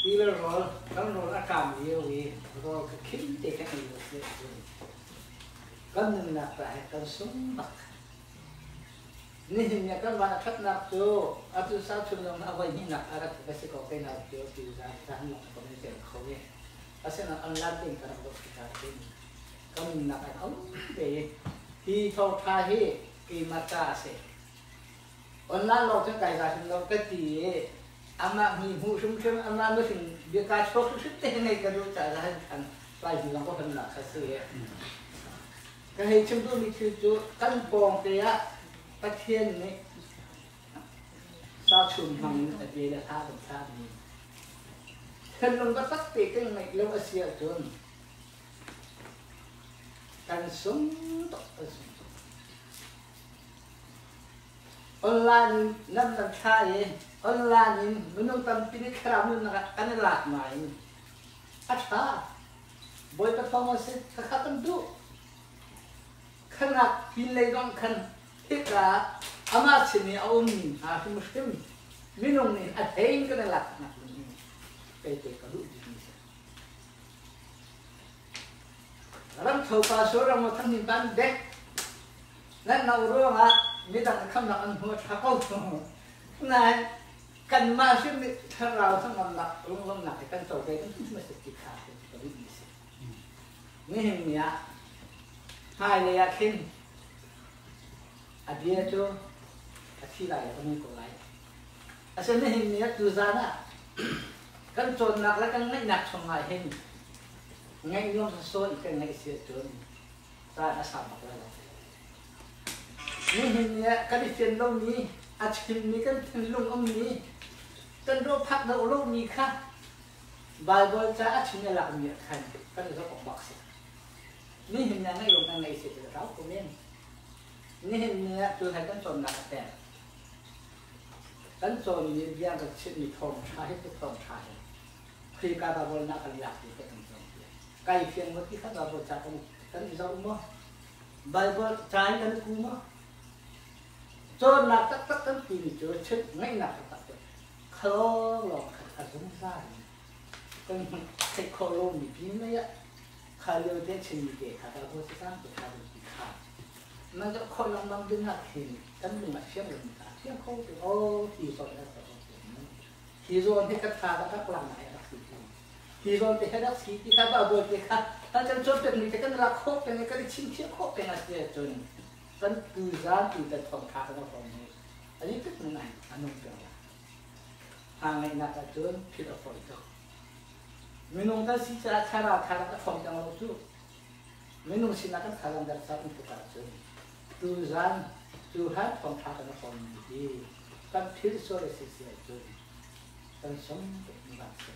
Ti le rawl kan rawl a ṭam lio i rawl kha khim te kan ei lo si ahcun kan nunnak ta he kan sung bak. Nihin ni ah kan van a ṭhatnak cu atu sauchun zong a voi hnihnak a rat va si ko kei nau cu ti zan zan lawng ka kan tel kho i asinain online tein ka rak zoh tikah cun ka nunnak an um ve i hi thawngṭha hi keimah ta a si. Online lawng cun kai za hrim lo ka ti i amah mi hmuh hrimhrim amah nuhrin biaka chuak hrimhrim te ngei ka duh caah zahan khan lai hi zong ka honnak kha si. Ka hei chim duhmi thil cu kan pawng te ah Pathian nih sachum hmang in a bia le hla kan thlahmi thinlung taktak te kan ngeih lo a si ahcun kan sung tuk kan sung tuk. Online nan kan thlah i online in minung tampi nih thlarau nunnak ah kan i lak nain a ṭha. Bawipa thawng a si, khakha kan duh. Khanak pinlei zong khan hika amah sin i a ummi hna hrimhrim minung nih a thei in kan i lak nak ding hi kei te ka duh bikmi si. Ramtho pa Suram thang hin ban dek nan no ruangah midang khamnak an hmu a ṭha ko. Nain kanmah hrim nih thlarau thlanglamnak lunglawmnak hi kan co ve kan hmu si ti kha ka duhmi si. Nihin ni ah hmailei ah khin a bia cu a thi lai a nung ko lai. Asinain nihin ni ah tuzaan ah kan cawnnak le kan ngaihnak chungah hin ngaih nuam sawsawh in kan ngaih si ahcun caan a sau bak lai lo. Nihin ni ah kan i fian lomi, a chimmi kan thinlung ummi, kan ruahphak deuh lomi kha Baibal ca a chim i a lakmi ah khan kan i zoh awk bak si. Nihin ni ah ngaih lung kan ngaih si ti rau ko men. Nihin ni ah tu hai kan cawnnak a pek. Kan cawnmi bia kan chimmi thawngṭha hi cu thawngṭha hi Khrihka Baibal nak kan lak ti kan cawn kai fiang maw ti kha Baibal ca kan kan i zoh maw? Baibal ca in kan ku maw? Cawnnak taktak kan timi cu chim ngaihnak taktak cu khalawng lawng khan a zungzal in kan theih khawh lomi pin lei ah kha lio te chimmi te kha Baibal cacang te kha ti kha na zoh khawh lengmang ding ah khin kan lung ah fiang lomi kha fiang kho te oh hi zawn hi hi zawn hi ka tha ka rak lang ai rak si ti hi zawn te hi rak si ti kha Baibal te kha kan kan cawnpiak mi te kan lak khawh peng i kan i chimchiah khawh peng a si ahcun kan tu zan tu kan thawngtha kan hrawm hi a ni tuk ngai a nung peng la ha ngaihnak ahcun philh a fawi tuk minung kan si caah thlarau thlarau a thawng cang lo cu minung sinah kan thazaang der sa um tuk ahcun tu zan cu han thawngtha kan hrawm mi hi kan philh sual a si si ahcun kan sung tuk mi bak si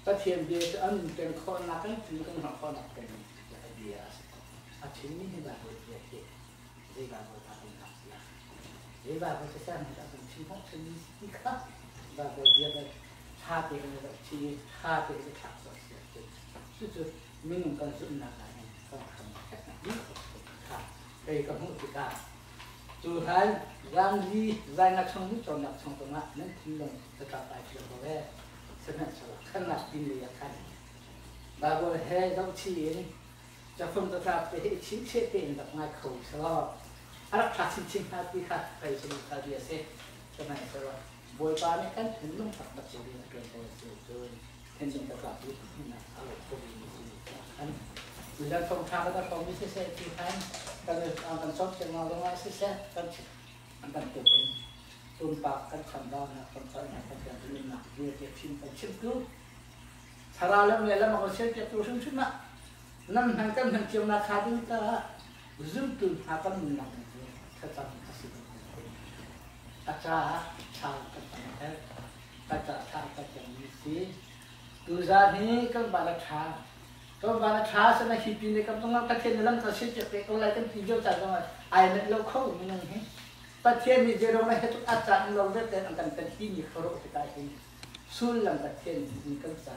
Pathian bia cu an peng khawhnak kan thin kan hngalh khawhnak peng a bia a si a chimmi hi Bible bia hi zei Bible dah kan rak si zei Bible cu sang dah kan chim khawh chimmi si ti kha Bible bia le ṭha te kan rak chi ṭha te kan thlak sual si ahcun cucu minung kan zumhnak ah hin kan hram kha kei ka hmuh tikah cu hlan ramli zainga chung ni cawnnak chung zongah nan thinlung catlap ai ṭial ko ee sihmanhsehlaw khannak pin lei ah khan Bible he zohchih in cafung catlap te hi chimcheh tein rak ngai kho selaw a rak ṭha chinchin hnga ti kha kei cu kha bia si sihmanhsehlaw Bawipa nih kan thinlung taktak cu rian a ṭuan ko a si cun thinlung catlap hi hmuhnak a lo kho mi si khan Tutan thawngṭha kan rak mi siseh ti khan kan kan cawnpiak hna zongah siseh kan bantuk in pumpak kan chambaunak kan palhnak kan piannak vialte chim kan chimtu thlarau lam le lam a kan sialpiaktu hrimhrim ah nan hman kan hman cionak hnga ding caah zumtu hna kan nunnak ding cu thlacam a si a caah thla kan tam a herh ka caah thla kan cammi si tuzaan hi kan van a ṭha kan van a ṭha sana hi pi ne kam zongah Pathian na lam kan sialpiak te ko lai kan ti lio ca zongah ai manh lo kho minung hi Pathian nih zeirong le he tuk a caan lo vete an kan kan timi khuaruah tikah hin sullam Pathian nih kan ca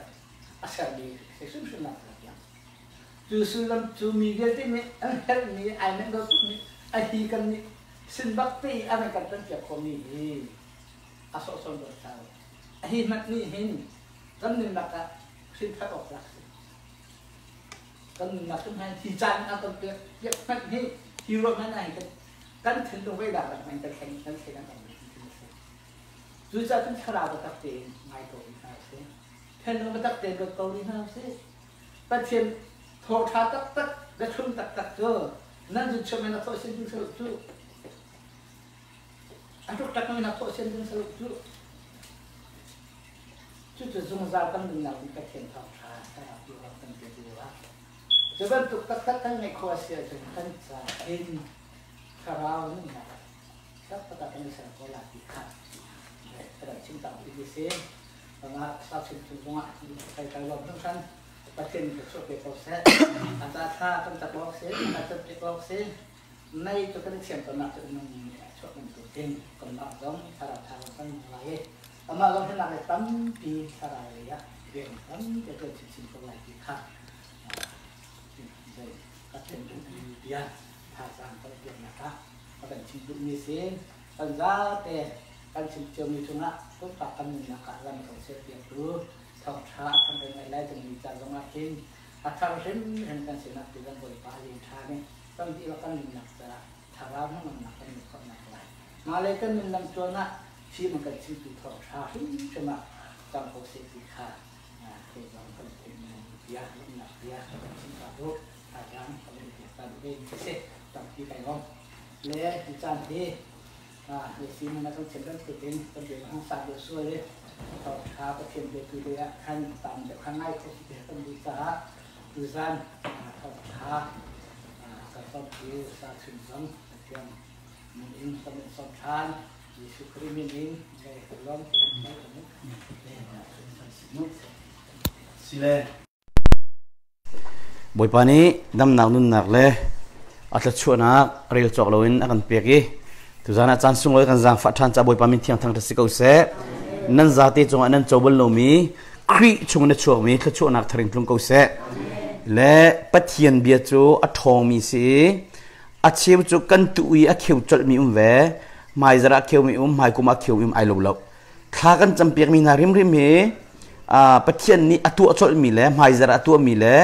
a sermi si hrimhrim nak tiang cu sullam cu mi vialte nih an herhmi ai manh lo tukmi a hi kan nih sin bak te i an kan tan piak khomi hi a sawhsawh dawt hlah. Hi hmanh nih hin kan nunnak ah hrinthar awk tlak si. Kan nunnak hrim hi hi caan a kan pek piak hmanh hi hi ruah hmanh ah hin kan thinlung veinak rak hmanh kan thleng kan thlen kan kan si. Cucaah cun thlarau biatak tein ngai ko rih hna usih. Thinlung biatak tein ruat ko rih hna usih. Pathian thawhṭha taktak, biathlum taktak cu nan zun chuah men a thawh sin ding saruh cu. A tuk tak men a thawh sin ding saruh cu. Cucu zungzal kan nunnak in Pathian thawngṭha thlarau ti awk kan pe lio ah cu bantuk taktak kan ngeih khawh a si ahcun kan ca in thlarau nunnak taktak ah kan i ser ko lai ti kha ka rak chim ta ti si. Panga sa chim chung zongah kai kai lawm hringhran Pathian ka chuah pe ko seh. A ca thla kan tak awk si, a cat pek awk si. Mei cu kan i thiam tawnnak cu nung nih a chuah bantuk in kanmah zong thlarau tha kan lai i amah zong hinak le tampi thlarau lei ah rian tampi a ṭuan chinchin ko lai ti kha zei Pathian bia thazaang kan peknak ah a kan chim duhmi si. Kan zate kan chim ciomi cungah pumpak kan nunnak ah lam kan serpiaktu thawngṭha a kan ngaih lai dingmi ca zongah hin a thar hrimhrim kan sinah ti kan Bawipa a ṭha nih kan dihlak kan nunnak caah thlarau hnangamnak kan ngeih khawhnak lai. Mah le kan nun lam tuan ah fim a kan chimtu thawngṭha hrimhrim ah cang ko seh ti kha thei zong kan theihmi bia lawmhnak bia kan chim ta duh thazaang kan in pek ta duh ve mi si tampi kai lawm le hi caan hi si man a kan chim bantuk in kan bia hang sa deuh sual i thawngṭha Pathian biatu lei ah khan tam deuh kha ngai kho si kan duh caah tuzan thawngṭha kan sawmtu sa chim zong Pathian min in kan in sawm ṭhan Jesuh Khrih min in lawm Sile Bawipa nih damnak nunnak le a thluachuahnak rel cawk loin a kan pek i tuzan ah caan sunglawi kan zaangfah ṭhan caah Bawipa min thiang thangṭhat si ko seh. Nan zate cungah nan co bal lomi Khrih chung in a chuakmi thluachuahnak thar in tlung ko seh. Le Pathian bia cu a ṭhawngmi si i a cheu cu kan tuh i a kheu colhmi um ve, hmaizarh ah kheumi um, hmaikum ah kheumi um ai lo lo. Thla kan campiakmi hna hrimhrim hi Pathian nih a tuah colhmi le hmaizarh a tuahmi le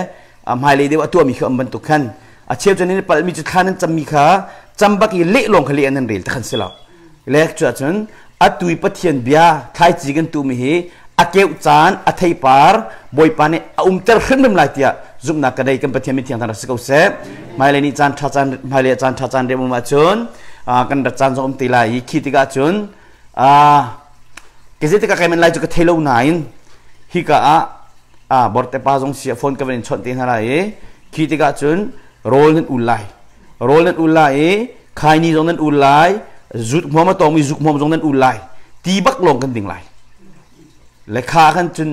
hmailei deuh a tuahmi kha um bantuk khan a cheu cu nan palhmi cu thla nan cammi kha cam bak i leh lawng kha leh nan rel takhan si lo. Le cu ahcun atu i Pathian bia thlaici kan tuhmi hi a keuh caan a theipar Bawipa nih a umter hrimhrim lai tiah zumhnak ka nei kan Pathian min thiang rak si ko seh. Hmailei ni caan ṭha caan hmailei caan ṭha caan rem um ahcun kan rat caan zong um te lai i khi tikah cun Ka zei tikah kai men lai cu ka thei lo nain hika ah borte pa zong si phone ka van in chawnh te hna lai i khi tikah cun rawl nan ul lai rawl nan ul lai i khaini zong nan ul lai zut hmuam a tawngmi zuk hmuam zong nan ul lai ti bak lawng kan ding lai le kha khan cun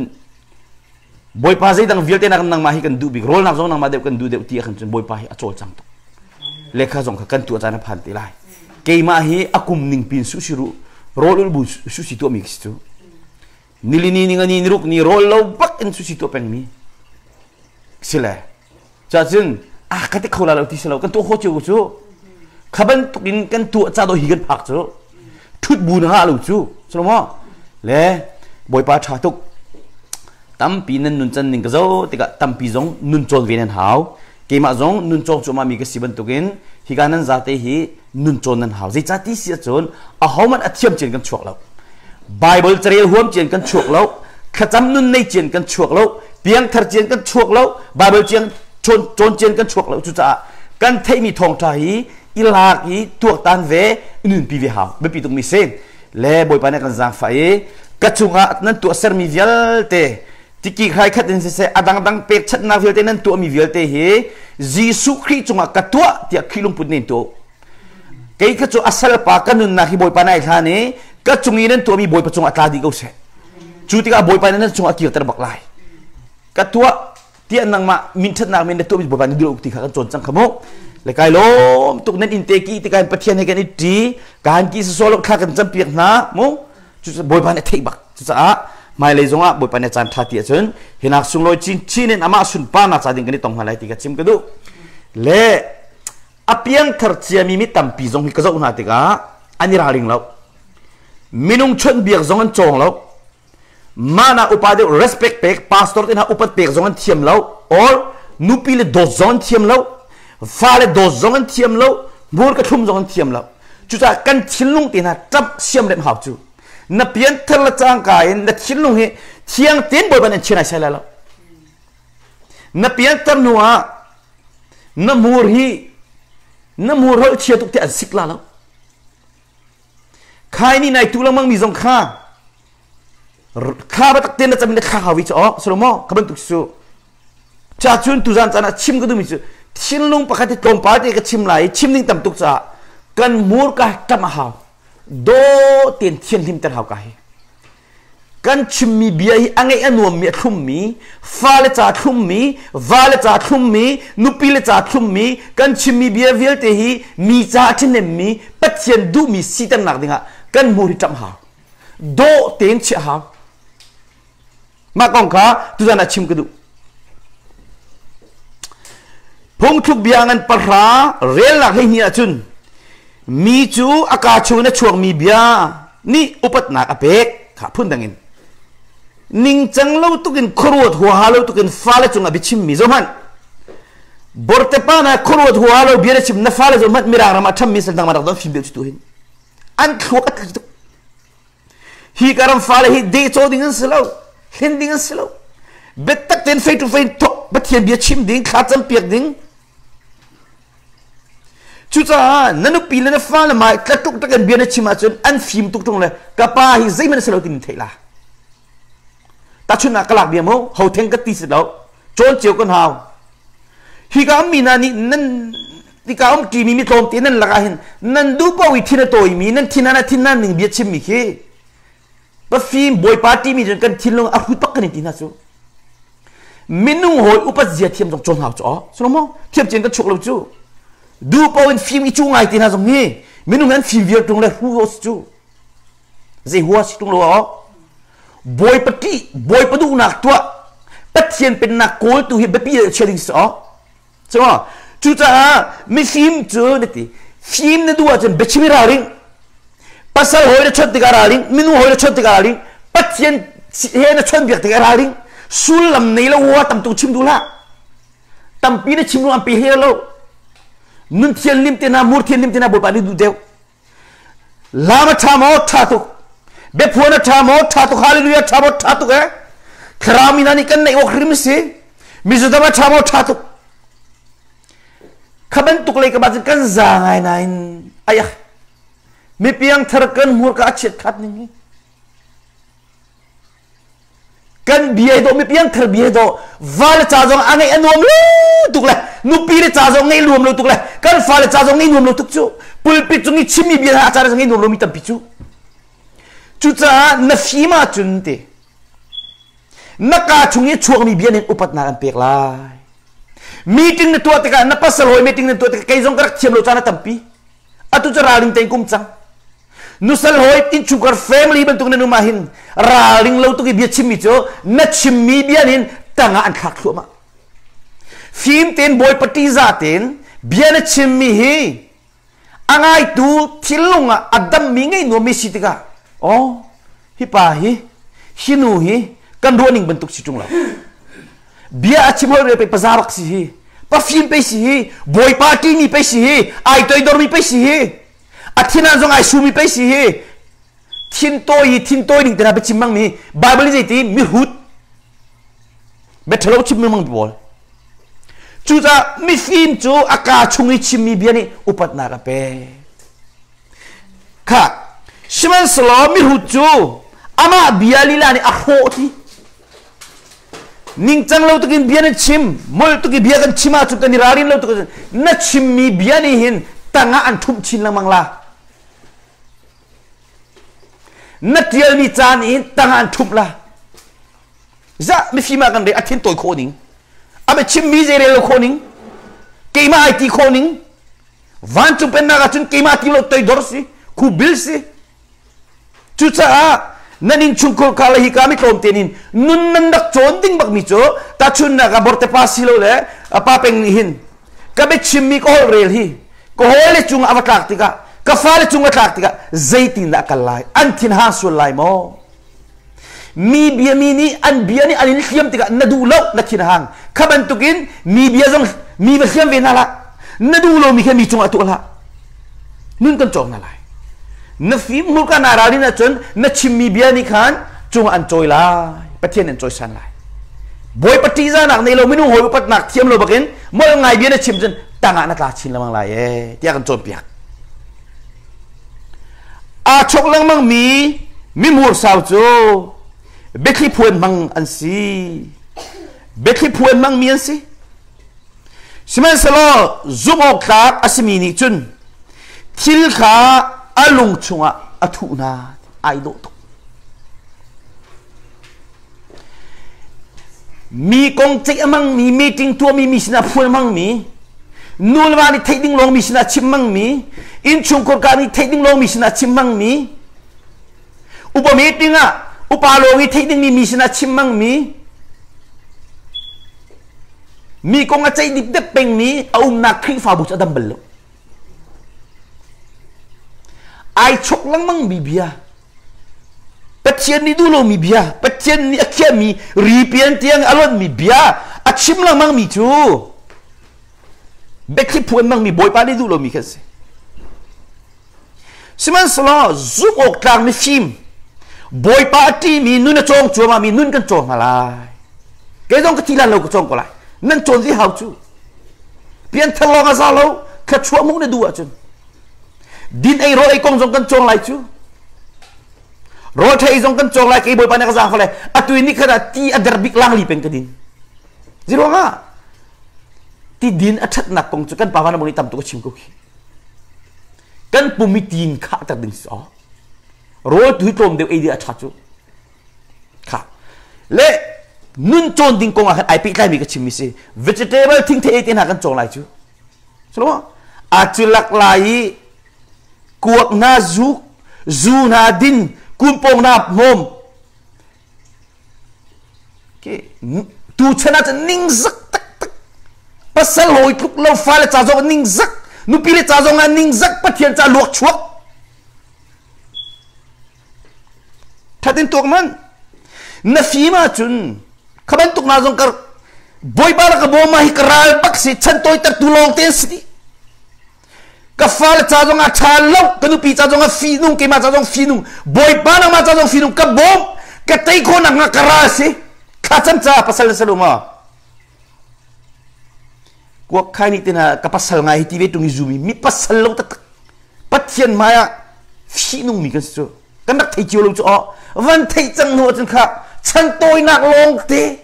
Bawipa zeidang vialte nak nangmah hi kan duh bik rawlnak zong nangmah deuh kan duh deuh ti ah khan cun Bawipa hi a cawlcang tuk lekha zong kha kan tuah caan a phan te lai keimah hi a kum ning pin su si ru rawl ul bu su si tuah mi si cu nilini ni ngani niruk ni rawl lo bak in su si tuah peng mi sile Cacun a ka ti kho la lo ti si lo kan tuah khawh cio cu kha bantuk in kan tuah ca do hi kan phak cu thut bu na ngah lo cu sulo le bawipa tha tuk tampi nan nun can ning ka zo tikah tampi zong nun cawn ve nan hau keimah zong nun cawng cuahmah mi ka si bantukin hika nan zate hi nun cawn nan hau zeicah ti si ahcun ahohmanh a thiam cian kan chuak lo Bible carel huam cian kan chuak lo thlacam nun nei cian kan chuak lo piangthar cian kan chuak lo Bible cian cawn cian kan chuak lo cucaah kan theihmi thawngṭha hi i lak i tuaktan ve nunpi ve hau biapi tukmi si le Bawipa nih kan zaangfah i ka cungah nan tuahsermi vialte tiki hrai khat in siseh a dangdang pekchanhnak vialte nan tuahmi vialte hi Jesuh Khrih cungah ka tuah tiah Khrih lungput nih tuah kei kha cu a salpa ka nunnak hi Bawipa nai hlan i ka cung i nan tuahmi Bawipa cungah tla dih ko seh cu tikah Bawipa nih nan cungah a kirter bak lai ka tuah tiah nangmah minṭhatnak men na tuahmi Bawipa nih duh ti kha kan cawn cang kha mu le kai lawm tuk nan inn te ki tikah Pathian he kan i ṭi kan ki sasawh thla kan campiak hna mu cu Bawipa nih a theih bak cucaah hmailei zongah Bawipa nih caan ṭha ti ahcun hinak sunglawi chinchin in amah sunparnak ca ding kan i tong hna lai ti ka chim ka duh le a piangthar ciami mi tampi zong hi ka zoh hna tikah an i ralring lo minung chawnhbiak zong an cawng lo. Mana upa deuh respect pek, pastor te hna upat pek zong an thiam lo, or nupi le dawt zong an thiam lo, fale dawt zong an thiam lo, hmur ka thlum zong an thiam lo. Cucaah kan thinlung te hna ṭamh siamremh hau cu. Na pianthar le cangka in na thinlung hi thiang tein Bawipa nih an chia nai sai lai lo. Na pianthar hnu ah na hmur hi na hmur holh chia tuk te an sik la lo. Khai ni nai tu lengmang mi zong kha thla biatak tein na cam in na thla hau vi cu aw silo maw kha bantuk cu cha cun tuzan caan ah chim ka duhmi cu thinlung pakhat hi tlawmpal te ka chim lai i chim ding tam tuk caah kan hmurka ṭam a hau daw tein thianhlim ter hau ka hi kan chimmi bia hi a ngeih a nuammi a thlummi fale ca thlummi vale ca thlummi nupi le ca thlummi kan chimmi bia vialte hi mi ca a ṭhahnemmi Pathian duhmi siternak dingah kan hmur hi ṭamh hau dawh tein chiah hau mah kong kha tuzan ah chim ka duh phungthluk bia ngan pahra relnak 12 ahcun mi cu a kaa chung in a chuakmi bia nih upatnak a pek kha phundang in ningcang lo tukin khuaruat huaha lo tukin fale cungah biachimmi zohhmanh borte pa na khuaruat huaha lo bia na chim na fale zohhmanh mirang ram ah ṭhammi sal dang rak don fim deuh cu tu hin an thluak a tli tuk hi ka ram fale hi dehcaw ding an si lo hlen ding an si lo biatak tein face to face thok Pathian bia chim ding thla cam piak ding cucaah na nupi le na fale mai tlatuk tak in bia na chim ahcun an fim tuk tung le ka pa hi zeihmanh a si lo timi theih la tahchunhnak ka lak bia mu ho theng ka ti si lo cawn cio kan hau hi ka ummi hna nih nan tika um ṭimi mi tlawmte nan lakah hin nan duh paoh i thin a tawimi nan thin ah thin nan ning bia chimmi khi pafim bawipa ṭimi cun kan thinlung a hrut bak kan in ti hna cu minung hawi upat zia thiam zong cawn hau cu aw silo thiam cin kan chuak lo cu duh paoh in fim i cu ngai ti hna zong hi minung an fim viar ṭung le hru cu zei hua si ṭung lo aw bawipa ṭih bawipa duhnak tuah pathian pennak kawltu hi biapi chia ding si aw cu cucaah mifim cu na ti fim na duh ahcun biachim i ralring pasal hawi na chawnh tikah ralring minu hawi na chawnh tikah ralring pathian he na chawnhbiak tikah ralring sullam nei lo wa tam tuk chim duh hlah tampi na chim ruang pe he lo nun thianhlim te na mur thianhlim te na bawipa nih duh deuh Lam a ṭha maw? Ṭha tuk. Biaphuan a ṭha maw? Ṭha tuk. Hallelujah ṭha maw? Ṭha tuk eh. Thlarau mi hna nih kan neih awk hrim si. Mizodam a ṭha maw? Ṭha tuk. Kha bantuk lei ka ba kan za ngai nain ayah mi piangthar kan hmurka a chiat khat ning hi. Kan bia dawh mi piangthar bia dawh va le ca zong a ngeih a nuam lo tuk le nupi le ca zong ngeih nuam lo tuk le kan fa le ca zong ngeih nuam lo tuk cu pulpit cung i chimmi bia hna a ca ngeih nuam lomi tampi cu cucaah na fim ahcun te na kaa chung i chuakmi bia nih upatnak an pek lai meeting na tuah tikah na pasal hawi meeting na tuah tikah kei zong ka rak thiam lo caan a tampi atu cu ralring tein kum cang nusal hawi innchungkhar family bantuk nan um ahhin ralring lo tuk i bia chimmi cu na chimmi bia nin tangah an thlak thluahmah fim tein bawipa ṭihzah tein bia na chimmi hi a ngaitu thinlung ah a dammi ngei nuammi si tikah oh hi pa hi hi nu hi kan ruahning bantuk si ṭung lo bia a chim hoi re pe paza bak si hi pafim pe si hi bawipa ṭihmi pe si hi ai toidormi pe si hi a thin ah zong ai sumi pei si hi thin tawi hi thin tawi ding te hna biachim mang mi Bible zei ti mihrut biathalo chim mang pawl cucaah mifim cu a kaa chung i chimmi bia nih upatnak a pek kha sihmanhsehlaw mihrut cu amah bia lila nih a hrawh ti Ningcang lo tukin bia na chim, molh tuk i bia kan chim ahcun kan i ralrin lo tuk na chimmi bia nih hin tangah an ṭhumh chin lengmang la. Na ṭialmi ca nih hin tangah an ṭhumh la. Zah mifim ah kan re a thin tawi khawh ning, a biachimmi zei rel lo khawh ning, keimah ai ti khawh ning, vancung pennak ahcun keimah ti lo toidor si, khubil si. Cucaah nan innchungkhar kha le hika mi tlawmte in nun nan rak cawn ding bakmi cu tahchunhnak ah borte pa si lo le pa peng nih hin ka biachimmi ka holh rel hi ka hawile cung a va tlak tikah ka fale cung a tlak tikah zeitindah kal lai an thin hang sual lai maw? Mi bia mi nih an bia nih an in hliam tikah na duh lo, na thin a hang. Kha bantukin mi bia zong mi va hliam ve hna hlah. Na duh lomi kha mi cungah tuah hlah. Nun kan cawng hna lai. Na fim hmurka naa ralrin ahcun na chimmi bia nih khan cungah an cawi lai. Pathian an cawisan lai. Bawipa ṭihzahnak nei lo minung hawi upatnak thiam lo bakin molh ngai bia na chim cun tangah na tla chin lengmang lai ee tiah kan cawnpiak. Aa chok lengmang mi mimur sau cu biathli phuan hmang an si. Biathli phuan hmang mi an si. Sihmanhsehlaw zumh awk tlak a simi nih cun thil kha a lung chungah a thuh hna. Ai dawh tuk. Mi kong ceih a hmangmi, meeting tuahmi mi sinah phuan a hmangmi, nu le va nih theih ding lawng mi sinah chim hmangmi, innchungkhar ka nih theih ding lawng mi sinah chim hmangmi, upa meeting ah upa lawng i theih dingmi mi sinah chim hmangmi, mi kong a ceih dipdep pengmi a umnak Khrihfabu cu a dam bal lo. Ai chok lengmang mi bia Pathian nih duh lomi bia, Pathian nih a khiahmi ripian tiang a lonhmi bia a chim lengmangmi cu biathli phuan hmangmi Bawipa nih duh lomi kha a si. Sihmanhsehlaw zumh awk tlak mifim, Bawipa a ṭihmi nun a cawng cuahmahmi nun kan cawng hna lai. Kei zong ka thi lan lo ka cawng ko lai. Nan cawn ve hau cu. Pianthar lawng a za lo, thluachuah hmuh na duh ahcun. Din ei rawl ei kong zong kan cawng lai cu. Rawl ṭha ei zong kan cawng lai kei Bawipa nih ka zaang lai. Atu ni khat ah ti a der bik lang li peng ka din. Ziruangah ti din a ṭhatnak kong cu kan pa van nih tam tuk a chim ko khi. Kan pum i tin khah ter ding si aw. Rawl tu hi tlawm deuh ei ding a ṭha cu. Kha. Le nun cawn ding kong ah khan ai pehtlaimi ka chimmi si. Vegetable thingthei ei te hna kan cawng lai cu. Silo a cu lak lai i kuak hna zuk zu hna din kunpawng hna hmawm tu chan ah cun ningzak taktak pasal hawi tluk lo fale ca zong ningzak nupi le ca zong ah ningzak pathian ca luak chuak Thatin tuak man. Na fim ahcun kha bantuk na zong kar Bawipa le ka bawm hi ka ral bak si chan tawi ter tu lawng te si. Ka fale ca zong ah ṭha lo, ka nupi ca zong ah fihnung, keimah ca zong fihnung, Bawipa nangmah ca zong fihnung, ka bawm, ka tei khawh nak hnga ka ral si. Thla cam ca pasal na si lo ma? Kuak khai nih tina ka pasal ngai hi ti ve tung i zumi mi pasal lo taktak. Pathian hmai ah fihnung mi kan si cu kan rak thei cio lo cu aw van theih cang hnu ahcun kha chan tawinak lawng te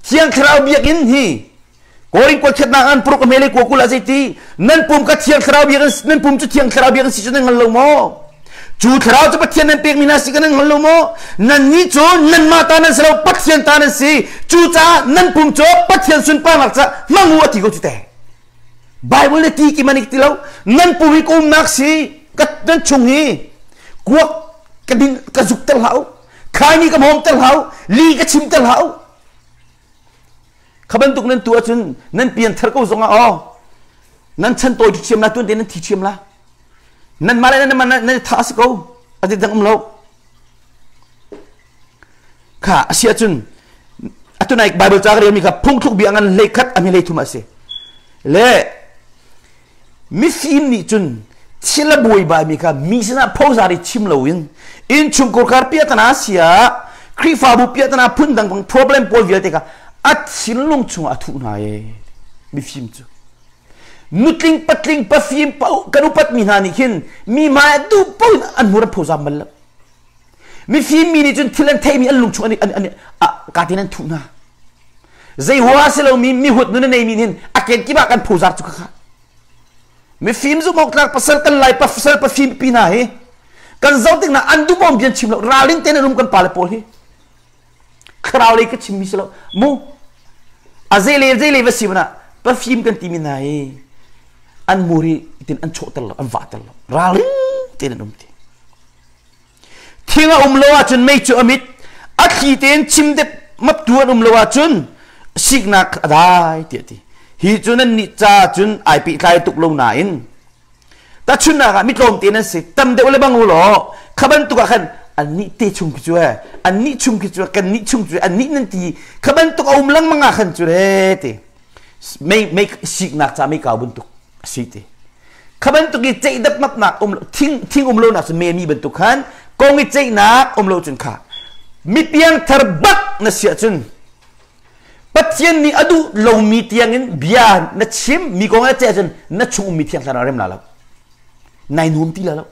Thiang Thlarau biakinn hi Korin kualkhatnak an puruk hmele kuakul a zeiti nan pum ka Thiang Thlarau biakinn nan pum cu Thiang Thlarau biakinn si cu nan hngal lo maw cu thlarau cu Pathian nan pekmi hna si ka nan hngal lo maw nan nih cu nanmah ta nan si lo Pathian ta nan si cucaah nan pum cu Pathian sunparnak ca hmang u a ti ko cu te Bible le ti ki manik ti lo nan pum hi ka umnak si ka nan chung hi kuak ka din ka zuk ter hlah u khaini ka hmawm ter hlah u li ka chim ter hlah u kha bantuk nan tu ahcun nan pian thar ko zong ah aw nan chan tawi thiam la tuan te nan thi thiam la nan mah le nan mah nan tha si ko a dang um lo Kha a si ahcun atu nai Bible ca ka relmi kha phungthluk bia ngan hlei khat a mi hlei thum a si. Le mifim nih cun thil a buaibai mi kha mi sinah phozar i chim loin innchungkhar kar piahtana sia Khrihfabu piahtana phundang bang problem pawl vialte kha a thinlung chungah a thuh hna e mifim cu nutling patling pafim pa kan upatmi hna nih khin mi hmai ah duh paoh in an hmur an phozam bal lo Mifim mi nih cun thil an theihmi an lungchung an an an ka tin an thuh hna. Zei hua si lomi mihut nun a neimi nih a kenkip ah kan phozar cu khakha. Mifim zumh awk tlak pasal kan lai pasal pafim pi hna hi kan zoh tik hna an duhbawm bian chim lo ralring tein an um kan pale pawl hi thlarau lei ka chimmi si lo mu a zeile zeile va si mana pafim kan timi hna hi an muri tin an chawhter lo an vahter lo ralring tein an um ti Thing a um lo ahcun mei cu a mit, a thli tein chim dep maptu an um lo ahcun siknak a dai tiah ti. Hi cu nan nih ca cun ai pehtlai tuk lo nain tachunnak ah mi tlawmte nan si tam deuh le bang u law kha bantuk ah khan Annih te chung khi cu eh, annih chung khi cu, kan nih chung cu, annih nan ti kha bantuk a um lengmang ah khan cu re ti. Mei mei siknak ca mei kau bantuk a si ti. Kha bantuk i ceih dapmapnak um thing thing um lo nak cu me mi bantuk khan kong i ceihnak um lo cun kha mi piangthar bak na si ahcun Pathian nih a duh lomi tiangin bia na chim mi kong na ceih ahcun na chung ummi thiang thlarau rem la lo. Nai nuam ti la lo.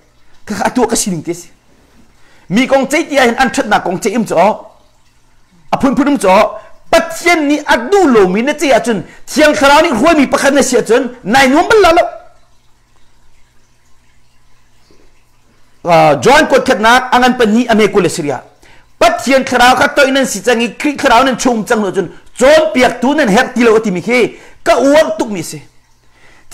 Khakha a tuah ka sining te si. Mi kong ceih ti ahhin an ṭhatnak kong ceih um cu a phunphun um cu Pathian nih a duh lomi na ceih ahcun thiang thlarau nih hruaimi pakhat na si ahcun nai nuam bal la lo. John kuatkhatnak a ngan pahnih a me 20 le siria Pathian thlarau kha toih nan si cang i Khrih thlarau nan chung cang hnu cun cawnpiaktu nan herh ti lo a timi khi ka uar tukmi a si.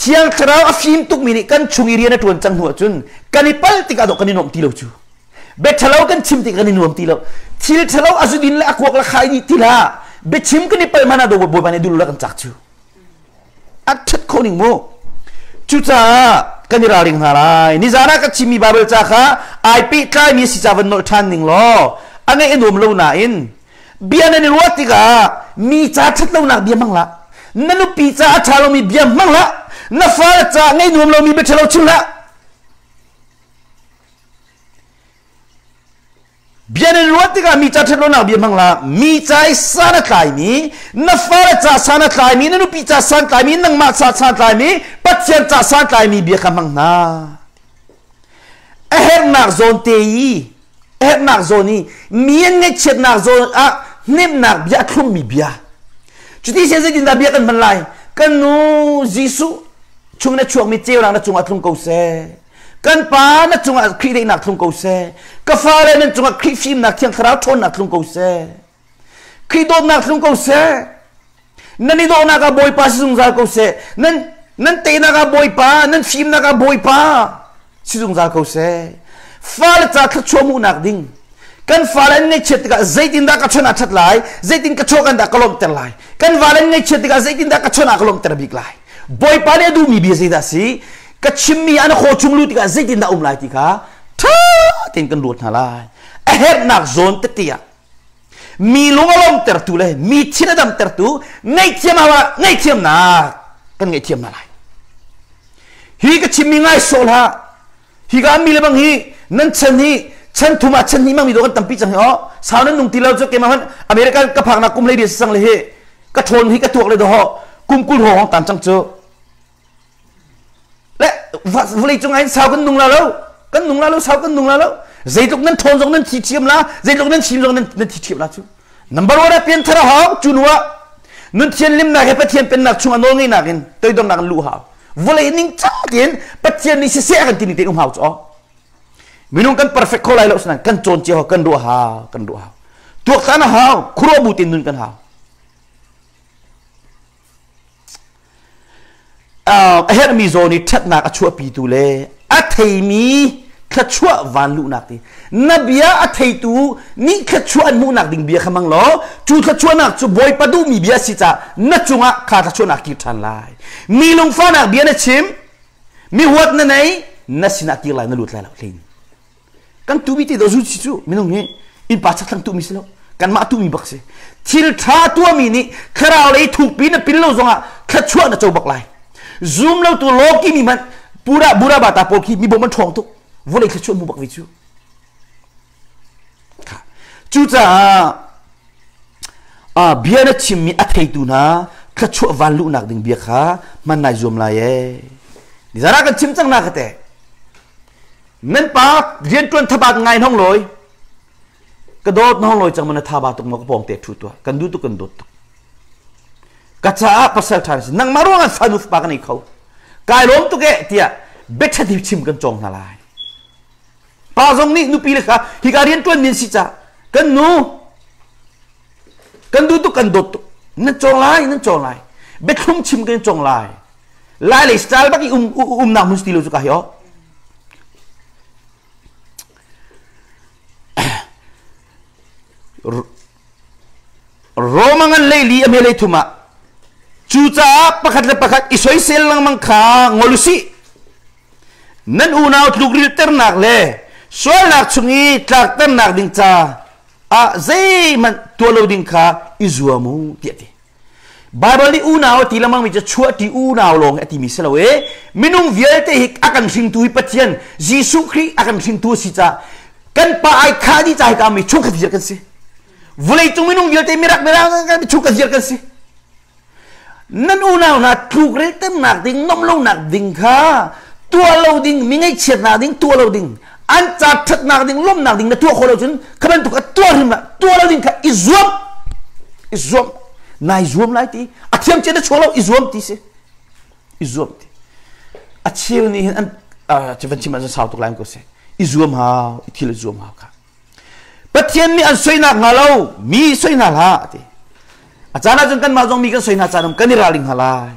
Thiang thlarau a fim tukmi nih kan chung i rian a ṭuan cang hnu ahcun kan i palh tikah dawh kan i nuamh ti lo cu. Bia ṭhalo kan chim tikah kan i nuam ti lo. Thil ṭhalo a zudin le a kuak le khai dih ti hlah. Biachim kan i palh hmanh ah dawh Bawipa nih dul kan cak cu. A ṭhat kho ning mu. Cucaah kan i ralring hna lai. Nizan ah ka chimmi Baibal ca kha ai pehtlaimi si ca van nolh ṭhan ning law a ngaih a nuam lo nain bia nan i ruah tikah mi ca ṭhat lonak bia hmang hlah. Na nupi ca a ṭha lomi bia hmang hlah. Na fale ca ngaih nuam lomi bia ṭhalo chim hlah. Bia nan ruat tikah mi ca ṭhat lonak bia hmang hlah. Mi ca i san a tlaimi, na fale ca san a tlaimi, na nupi ca san tlaimi, nangmah ca san tlaimi, Pathian ca san tlaimi bia kha hmang hna. A herhnak zawn te i, a herhnak zawn i mi an ngaihchiatnak zawn ah hnemhnak bia a thlummi bia. Cuti sian zeitindah bia kan hman lai? Kan nu Jesuh chung na chuakmi ceunak na cungah tlung ko seh. Kan pa na cungah Khrih daihnak tlung ko seh. Ka fale nan cungah Khrih fimnak Thiang Thlarau ṭhawnnak tlung ko seh. Khrih dawtnak tlung ko seh. Nan i dawhnak ah Bawipa si zungzal ko seh. Nan nan teinak ah Bawipa, nan fimnak ah Bawipa si zungzal ko seh. Fale ca thluachuah hmuhnak ding kan fale an ngaihchiat tikah zeitindah ka chon ah ṭhat lai zeitin ka chaw kan dah ka lawmhter lai kan vale an ngaihchiat tikah zeitindah ka chon ah ka lawmhter bik lai Bawipa nih a duhmi bia zeidah a si ka chimmi an khaw chung lu tikah zeitindah um lai ti kha ṭha tein kan ruat hna lai a herhnak zawn tete ah mi lung a lawmtertu le mi thin a damtertu ngaihthiam ah ngaihthiamnak kan ngaihthiam hna lai hi ka chimmi ngai sawh hlah hi ka mi le bang hi nan chan hi chan thum ah chan hnih mang mi do kan tampi cang hi oh sau nan nung ti lo cu keimah hmanh America ka phaknak kum hlei sang le hi ka ṭhawn hi ka tuak le do kum 20 hrawng tan cang cu le vawlei cung ah sau kan nung la lo kan nung la lo sau kan nung la lo zeitluk nan ṭhawn zong nan thi thiam la zeitluk nan chim zong nan thi thiam la cu number one ah pian thar a hau cu nu ah nun thianhlimnak he Pathian pennak chung ah nawl ngeihnak in toidornak in luh hau vawlei ning cang tein Pathian nih siseh a kan ti ning tein um hau cu minung kan perfect kho lai lo sinan kan cawn cio kan ruah hau kan ruah hau tuaktan a hau khuaruah bu tein nun kan hau A herhmi zawn i ṭhatnak a chuahpitu le a theimi thluachuah van luhnak ti na bia a theitu nih thluachuah an hmuhnak ding bia kha hmang law cu thluachuahnak cu Bawipa duhmi bia si caah na cungah kha thluachuahnak kir ṭhan lai. Mi lungfahnak bia na chim, mi huat na nei, na sinah kir lai na lut lai lo hlin. Kan tumi ti do zu si cu minung hi innpa chakthlang tumi si lo kanmah tumi bak si. Thil ṭha tuahmi nih thlarau lei thukpi na pil lo zongah thluachuah na co bak lai. Zum lo tu lawki mi hmanh pura bura bata pawl khi mi bawm an ṭhawng tuk vawlei thluachuah mu bak ve cu. Cucaah bia na chimmi a theitu hna thluachuah van luhnak ding bia kha hman nai zuam lai ee. Nizan ah kan chim cang na ka te. Nan pa rianṭuan thabat ngai hong lawi. Ka dawt na hong lawi cang ma na thaba tuk maw ka pawng te ṭhu tuah. Kan duh tuk kan dawt tuk. Ka caah pasal ṭha si. Nangmah ruangah fanu fapa kan ei kho. Kai lawm tuk eh tiah biaṭha chim kan cawng hna lai. Pa zong nih nupi le kha hika rianṭuan min si ca kan nu kan duh tuk kan dawt tuk nan cawng lai nan cawng lai biathlum chim kan cawng lai lai lei style bak i um umnak hmun ti lo cu ka hi o Roma ngan leili a hmelei thum ah cucaah pakhat le pakhat i soisel lengmang kha ngol usih. Nan unau tlukrilternak le Sualnak chung i tlakternak ding ca ah zeihmanh tuah lo ding kha i zuam u tiah ti. Baibal nih unau a ti lengmang mi cu chuahṭi unau lawng hi a timi si lo i minung vialte hi a kan hringtu hi Pathian Jesuh Khrih a kan hringtu a si caah kan pa ai khah dih ca hi ka mi chungkhat vial kan si. Vawleicung minung vialte mirak mirang chungkhat vial kan si. Nan unau hna tlukrilternak ding nomlonak ding kha tuah lo ding mi ngaihchiatnak ding tuah lo ding an ca ṭhatnak ding lawmhnak ding na tuah khawh lo cun kha bantuk a tuah hrim tuah lo ding kha i zuam i zuam nai zuam lai ti a thiam cia na chuak lo i zuam ti si i zuam ti a cheu nih hin an cu van chim ah sau tuk lai ko si i zuam hau i thil i zuam hau kha Pathian nih an soinak hnga lo mi soi hna hlah ti a caan ah cun kanmah zong mi kan soi hna caan um kan i ralring hna lai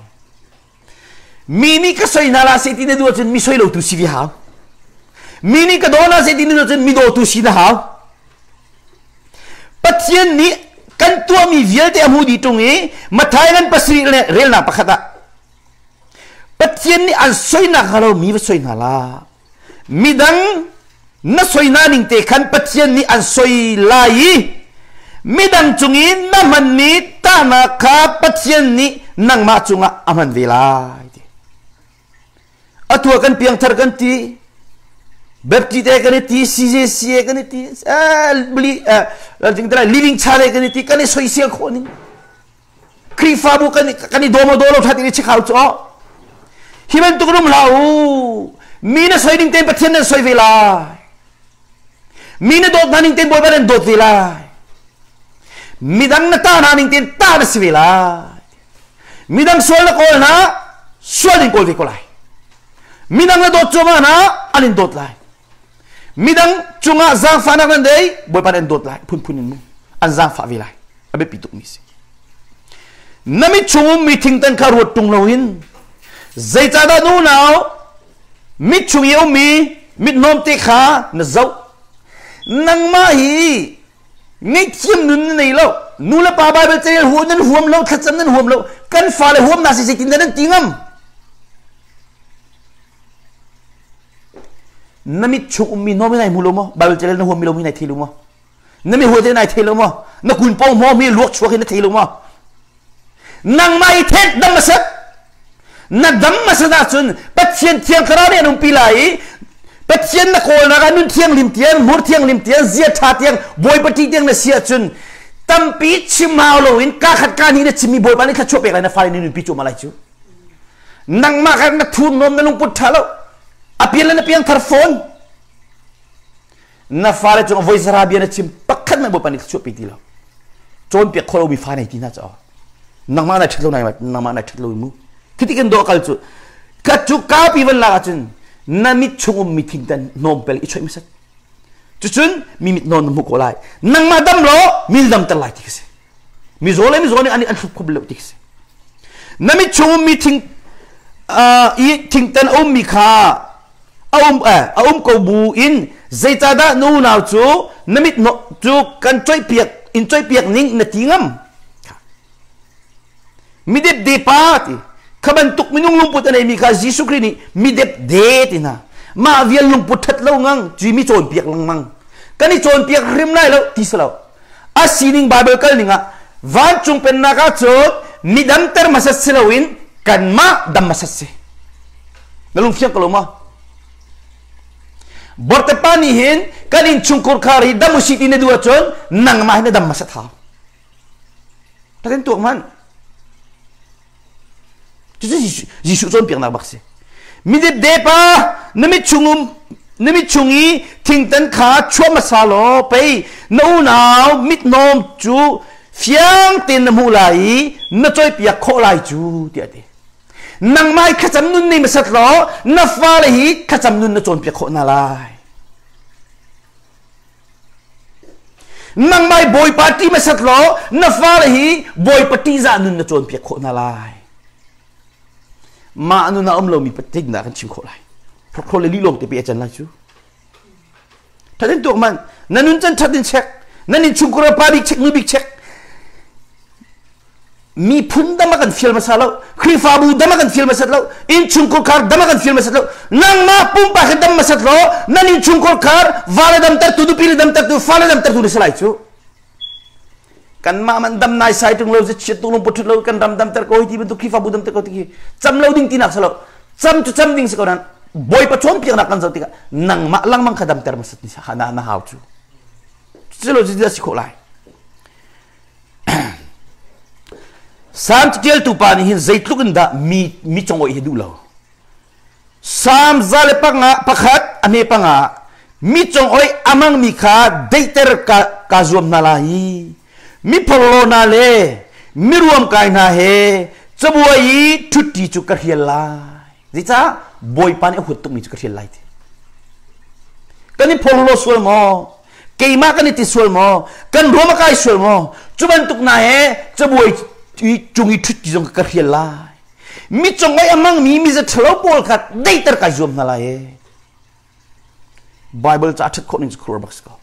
Mi nih ka soi hna la seh ti na duh ahcun mi soi lo tu si vi hau. Mi nih ka daw hna seh ti na duh ahcun mi dawtu si na hau. Pathian nih kan tuahmi vialte a hmu dih ṭung i Matthai ngan pasarih le relnak pakhat ah Pathian nih an soinak hnga lo mi va soi hna la. Midang na soi hna ning te khan Pathian nih an soi lai i midang cung i na hmanmi tahnak kha Pathian nih nangmah cungah a hman ve lai ti. Atu ah kan piangthar kan ti, Baptist e kan i ti, CJC e kan i ti, living chale kan i ti, kan i soisel khawh ning. Khrihfabu kan kan i dawm daw lo that in chikhau chu hi bantuk rum hlah u mi na soi ding ten Pathian nan soi ve lai mi na dawt hna ning ten Bawipa nan dawt ve lai midang na ta hna ning ten ta na si ve lai midang sual na kawl hna sual in kawl ve ko lai midang na dawt cuahmah hna an in dawt lai midang cungah zaangfahnak nan dei Bawipa nan dawt lai phunphun in mu an zaangfah ve lai a biapi tukmi si na mit chung ummi thingtan kha ruat tung loin zeicahdah nu nau mit chung i ummi mit hnawmte kha na zoh nangmah hi ngaihthiam nun na nei lo nu le pa Bible carel huam nan huam lo thlacam nan huam lo kan fale huam na si zeitin dah nan ti ngam na mit chung ummi hnawm hi nai hmu lo maw Bible carel na huam mi lo mi nai thei lo maw Na mi huate nai thei lo maw? Na kun pong hmaw mi luak chuak hi na thei lo maw? Nangmah i thenh dam a sat. Na dam a sat ahcun Pathian thiang thlarau nih an umpi lai i Pathian na kawlnak ah nun thianghlim tiang, hmur thianghlim tiang, zia ṭha tiang, Bawipa ṭih tiang na si ahcun tampi chim hau loin ka khat ka hnih na chimmi Bawipa nih thluachuah pek lai na fale nih nunpi cuahmah lai cu. Nangmah kha na thurhnawm na lungput ṭha lo. A pian le na piangthar fawn. Na fale cung voi zara bia na chim pakhat hmanh Bawipa nih thluachuah pe ti lo. Cawnpiak khawh lomi fa nei ti hna caw. Nangmah nai ṭhat lo nai nangmah nai ṭhat lo mu. Khiti kan dawh kal cu ka cu kapi van lak ahcun na mit chung ummi thingtan hnawm pel i choih hmasat. Cucun mi mit nawn na hmuh ko lai. Nangmah dam law mi damter lai ti ka si. Mizaw le mizaw nih an an hrup kho lo ti si. Na mit chung ummi thing i thingtan a ummi kha a um a um ko bu in zeicahdah na unau cu na mit cu kan coihpiak in coihpiak ning na ti ngam midepde pa ti kha bantuk minung lungput a neimi kha Jesuh Khrih nih midepde ti hna mah vial lungput ṭhat lo ngang cui mi cawnpiak lengmang kan i cawnpiak hrim lai lo ti si lo a sining Bible kal ning ah vancung pennak ah cun mi damter hmasat si loin kanmah dam hmasat si na lungfiang ko lo maw Bortepa nih hin kan innchungkhur khar hi dam usih ti na duh ahcun nangmah hi na dam hmasat hau Takin tuak hmanh Cucu Jesuh cawnpiaknak bak si. Midepde pa na mit chungum na mit chung i thingtan kha chuah hmasa law pei na unau mithnawm cu fiang tein na hmuh lai i na coihpiak khawh lai cu tiah a ti. Nangmah i thlacam nun nei hmasat law na fale hi thlacam nun na cawnpiak khawh hna lai. Nangmah i Bawipa ṭih hmasat law na fale hi Bawipa ṭihzah nun na cawnpiak khawh hna lai. Mah nun ah um lomi zeitindah kan chim khawh lai? Hrokhrol le lih lawng te pe a can lai cu. Thatin tuak man na nun can thatin check nan innchungkhar pa bik check nu bik check. Miphun dam a kan fial hmasa lo, Khrihfabu dam a kan fial hmasat lo, innchungkhar khar dam a kan fial hmasat lo. Nangmah pumpak hi dam hmasat law nan innchungkhar khar va le damtertu, nupi le damtertu, fa le damtertu na si lai cu. Kanmah man dam nai sai tung lo, chiat tung lung put lo, kan ram damter ko hi ti bantuk Khrihfabu damter ko ti khi cam lo ding tinak si lo. Cam cu cam ding si ko nan Bawipa cawnpiaknak kan zoh tikah nangmah langmang kha damter hmasat ni na, na hau cu. Culo cu si khawh lai. Salm catialtu pa nih hin zeitluk in dah mi mi congoih hi duh lo. Salm 101 a hme panga mi congoih a mangmi kha daihter ka, ka zuam hna lai i mi phorhlaw hna le mi ruamkai hna he cabuai i ṭhutti cu ka hrial lai. Zeicah Bawipa nih a huat tukmi cu ka hrial lai ti. Kan i phorhlaw sual maw? Keimah kan i ti sual maw? Kan ruam a kai sual maw? Cu bantuk hna he cabuai cung i ṭhut ti zong ka hrial lai. Mi congoi a hmangmi mi ṭhalo pawl kha deiter kai zuam hna lai ee. Bible ca ṭhat khawh ning cu khuar bak si ko.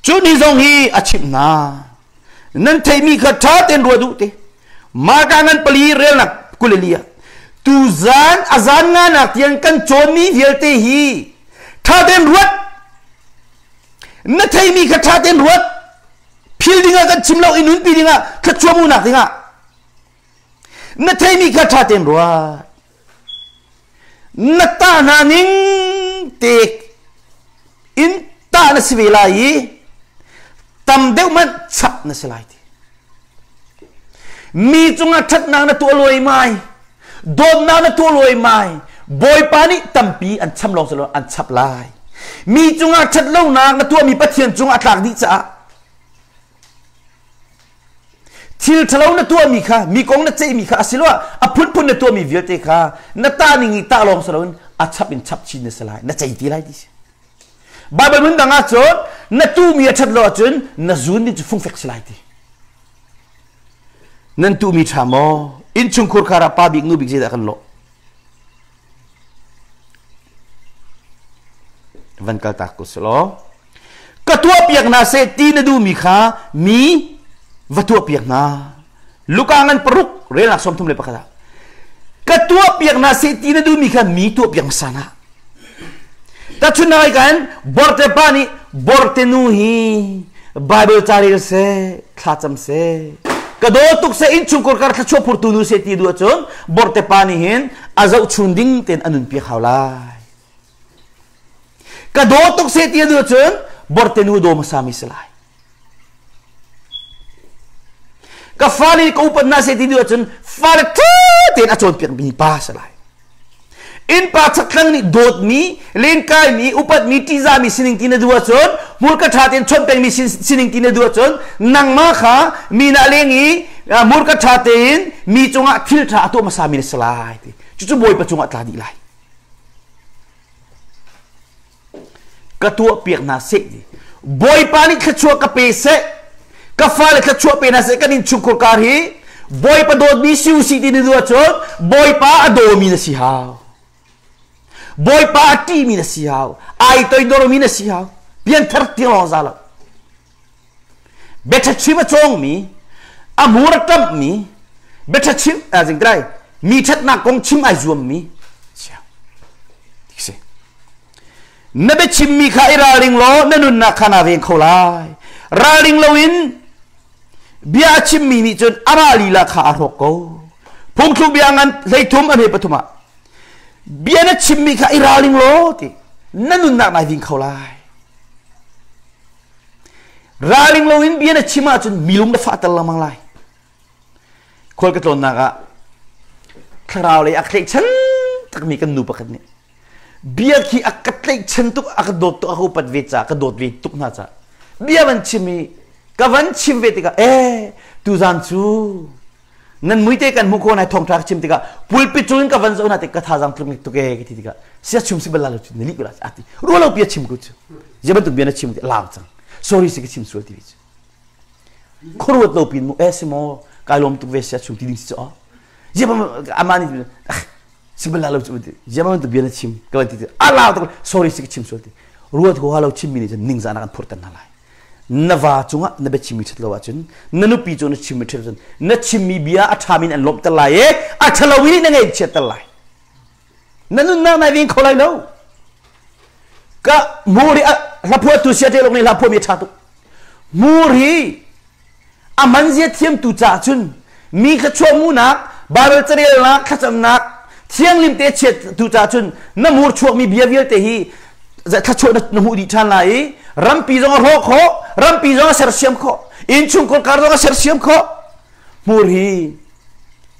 Cu ni zong hi a chimh hna. Nan theihmi kha ṭha tein ruat u ti. Marka ngan pali relnak kuleli ah tu zan a zan nganak tiang kan cawnmi vialte hi ṭha tein ruat. Na theihmi kha ṭha tein ruat. Phil dingah kan chim lo i nunpi dingah thluachuah dingah na theihmi kha ṭha tein ruat. Na tah hna ning te in tah na si ve lai i tam deuh hmanh chap na si lai ti. Mi cungah ṭhatnak na tuah luaimai, dawtnak na tuah luaimai, Bawipa nih tampi an cham lawng si lo an chap lai. Mi cungah ṭhatlonak na tuahmi Pathian cungah a tlak dih caah Thil ṭhalo na tuahmi kha, mi kong na ceihmi kha asiloah a phunphun na tuahmi vialte kha na tah ning i tah lawng si loin a chap in chap chin na si lai, na cei ti lai ti si. Baibal hmun dang ah cun na tuhmi a ṭhat lo ahcun na zun ding cu fungfek si lai ti. Nan tuhmi ṭha maw? Innchungkhur khar ah pa bik nu bik zeidah kan lawh? Van kal tak ko selaw ka tuahpiak hna seh ti na duhmi kha mi va tuahpiak hna Luka ngan paruk relnak 31 ah ka tuahpiak hna seh ti na duhmi kha mi tuahpiak hmasa hna Tahchunhnak kan borte pa nih borte nu hi Bible ca rel seh thlacam seh ka daw tuk seh innchungkhar kar thluachuah phurtu nu seh ti duh ahcun borte pa nih hin a zohchun ding tein a nun piak hau lai ka daw tuk seh ti duh ahcun borte nu daw hmasa mi si lai ka fale ka upat hna seh ti duh ahcun fale ṭha tein a cawnpiak mi pa si lai Innpa chakthlang nih dawtmi, lenkaimi, upatmi, ṭihzahmi sining ti na duh ahcun, hmurka ṭha tein chawnh pengmi sining ti na duh ahcun, nangmah kha mi na leng i hmurka ṭha tein mi cungah thil ṭha a tuah hmasami na si lai ti. Cucu Bawipa cungah tla dih lai. Ka tuahpiak hna seh ti. Bawipa nih thluachuah ka pe seh. Ka fale thluachuah pe hna seh kan innchungkhar kar hi Bawipa dawtmi si usih ti na duh ahcun Bawipa a dawmi na si hau. Bawipa a ṭihmi na si hau. Ai toidormi na si hau. Pianthar tiang lawng za lo. Biaṭha chim a cawngmi, a hmur a ṭamhmi, biaṭha chim, zingtrai, mi ṭhatnak kong chim ai zuammi, si. Na biachimmi kha i ralring law na nunnak kha naa veng kho lai. Ralring loin bia a chimmi nih cun amah lila kha a hrawk ko. Phungthluk bia ngan 13 a hme pathum ah bia na chimmi kha i ralring law ti na nunnak nai ving kho lai. Ralring loin bia na chim ahcun mi lung na fahter lengmang lai. Khual ka tlawnnak ah thlarau lei a tlaihchan takmi kan nu pakhat nih bia khi a ka tlaihchan tuk a ka dawt tuk a ka upat ve caah ka dawt ve tuk hna caah bia van chim i ka van chim ve tikah eh tuzaan cu nan muite kan hmuh khawh nai thawngṭha ka chim tikah pulpit cungin ka van zoh hna tik ka thazaang tluk tuk e ka ti tikah sia chim si bal la lo cu na lih ko la ati ruah lo bia chim ko cu zia bantuk bia na chim ti lau cang sorry si ka chim sual ti ve cu khuaruat lo pin mu eh si maw kai lawm tuk ve sia chim ti ding si cu zia ama nih si bal la lo cu ti zia bantuk bia na chim ka van ti ti a lau tuk sorry si ka chim sual ti ruat ho ha lo chim mi nih cun ningzah nak an phurter hna lai. Na va cungah na biachimmi ṭhat lo ahcun, na nupi cu na chimmi ṭhat ahcun, na chimmi bia a ṭhami in an lawmhter lai i a ṭhalomi nih na ngaih chiatter lai. Na nunnak nai veng kho lai lo. Ka muri hlaphuatu sia ṭe lok nih hlaphuami a ṭha tuk. Muri a man zia thiamtu caah cun mi thluachuah hmuhnak, Baibal carelnak, thlacamnak, thianghlim te chiattu caah cun na mur chuakmi bia vialte hi thluachuah na hmuh dih ṭhan lai i rampi zong a hrawh khawh, rampi zong a sersiam khawh, innchungkhar kar zong a sersiam khawh. Hmur hi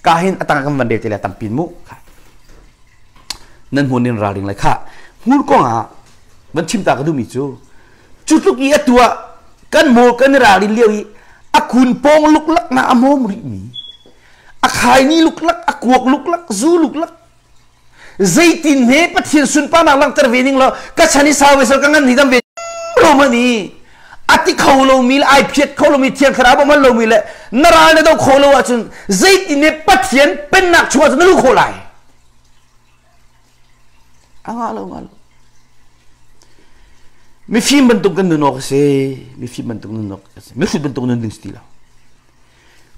ka hin a tang kan van rel te le tampin mu. Nan hmun in ralring lai kha. Hmur kong ah van chim ta ka duhmi cu Cu tluk i atu ah kan maw kan i ralrin lio i a kun pawng luklak na a mawm rihmi, a khaini luklak, a kuak luklak, zu luklak, zeitin he Pathian sunparnak langhter ve ning law ka chan i sau ve sal ka ngan hi dam ve lo man i a ti kho lomi le ai phiat kho lomi thiang thlarau bawmh lomi le na ral na do kho lo ahcun zeitin he Pathian pennak chungah cun na lu kho lai A ngah lo ngah lo. Mifim bantuk kan nun awk a si. Mifim bantuk nun awk a si. Mihrut bantuk nun ding si ti lo.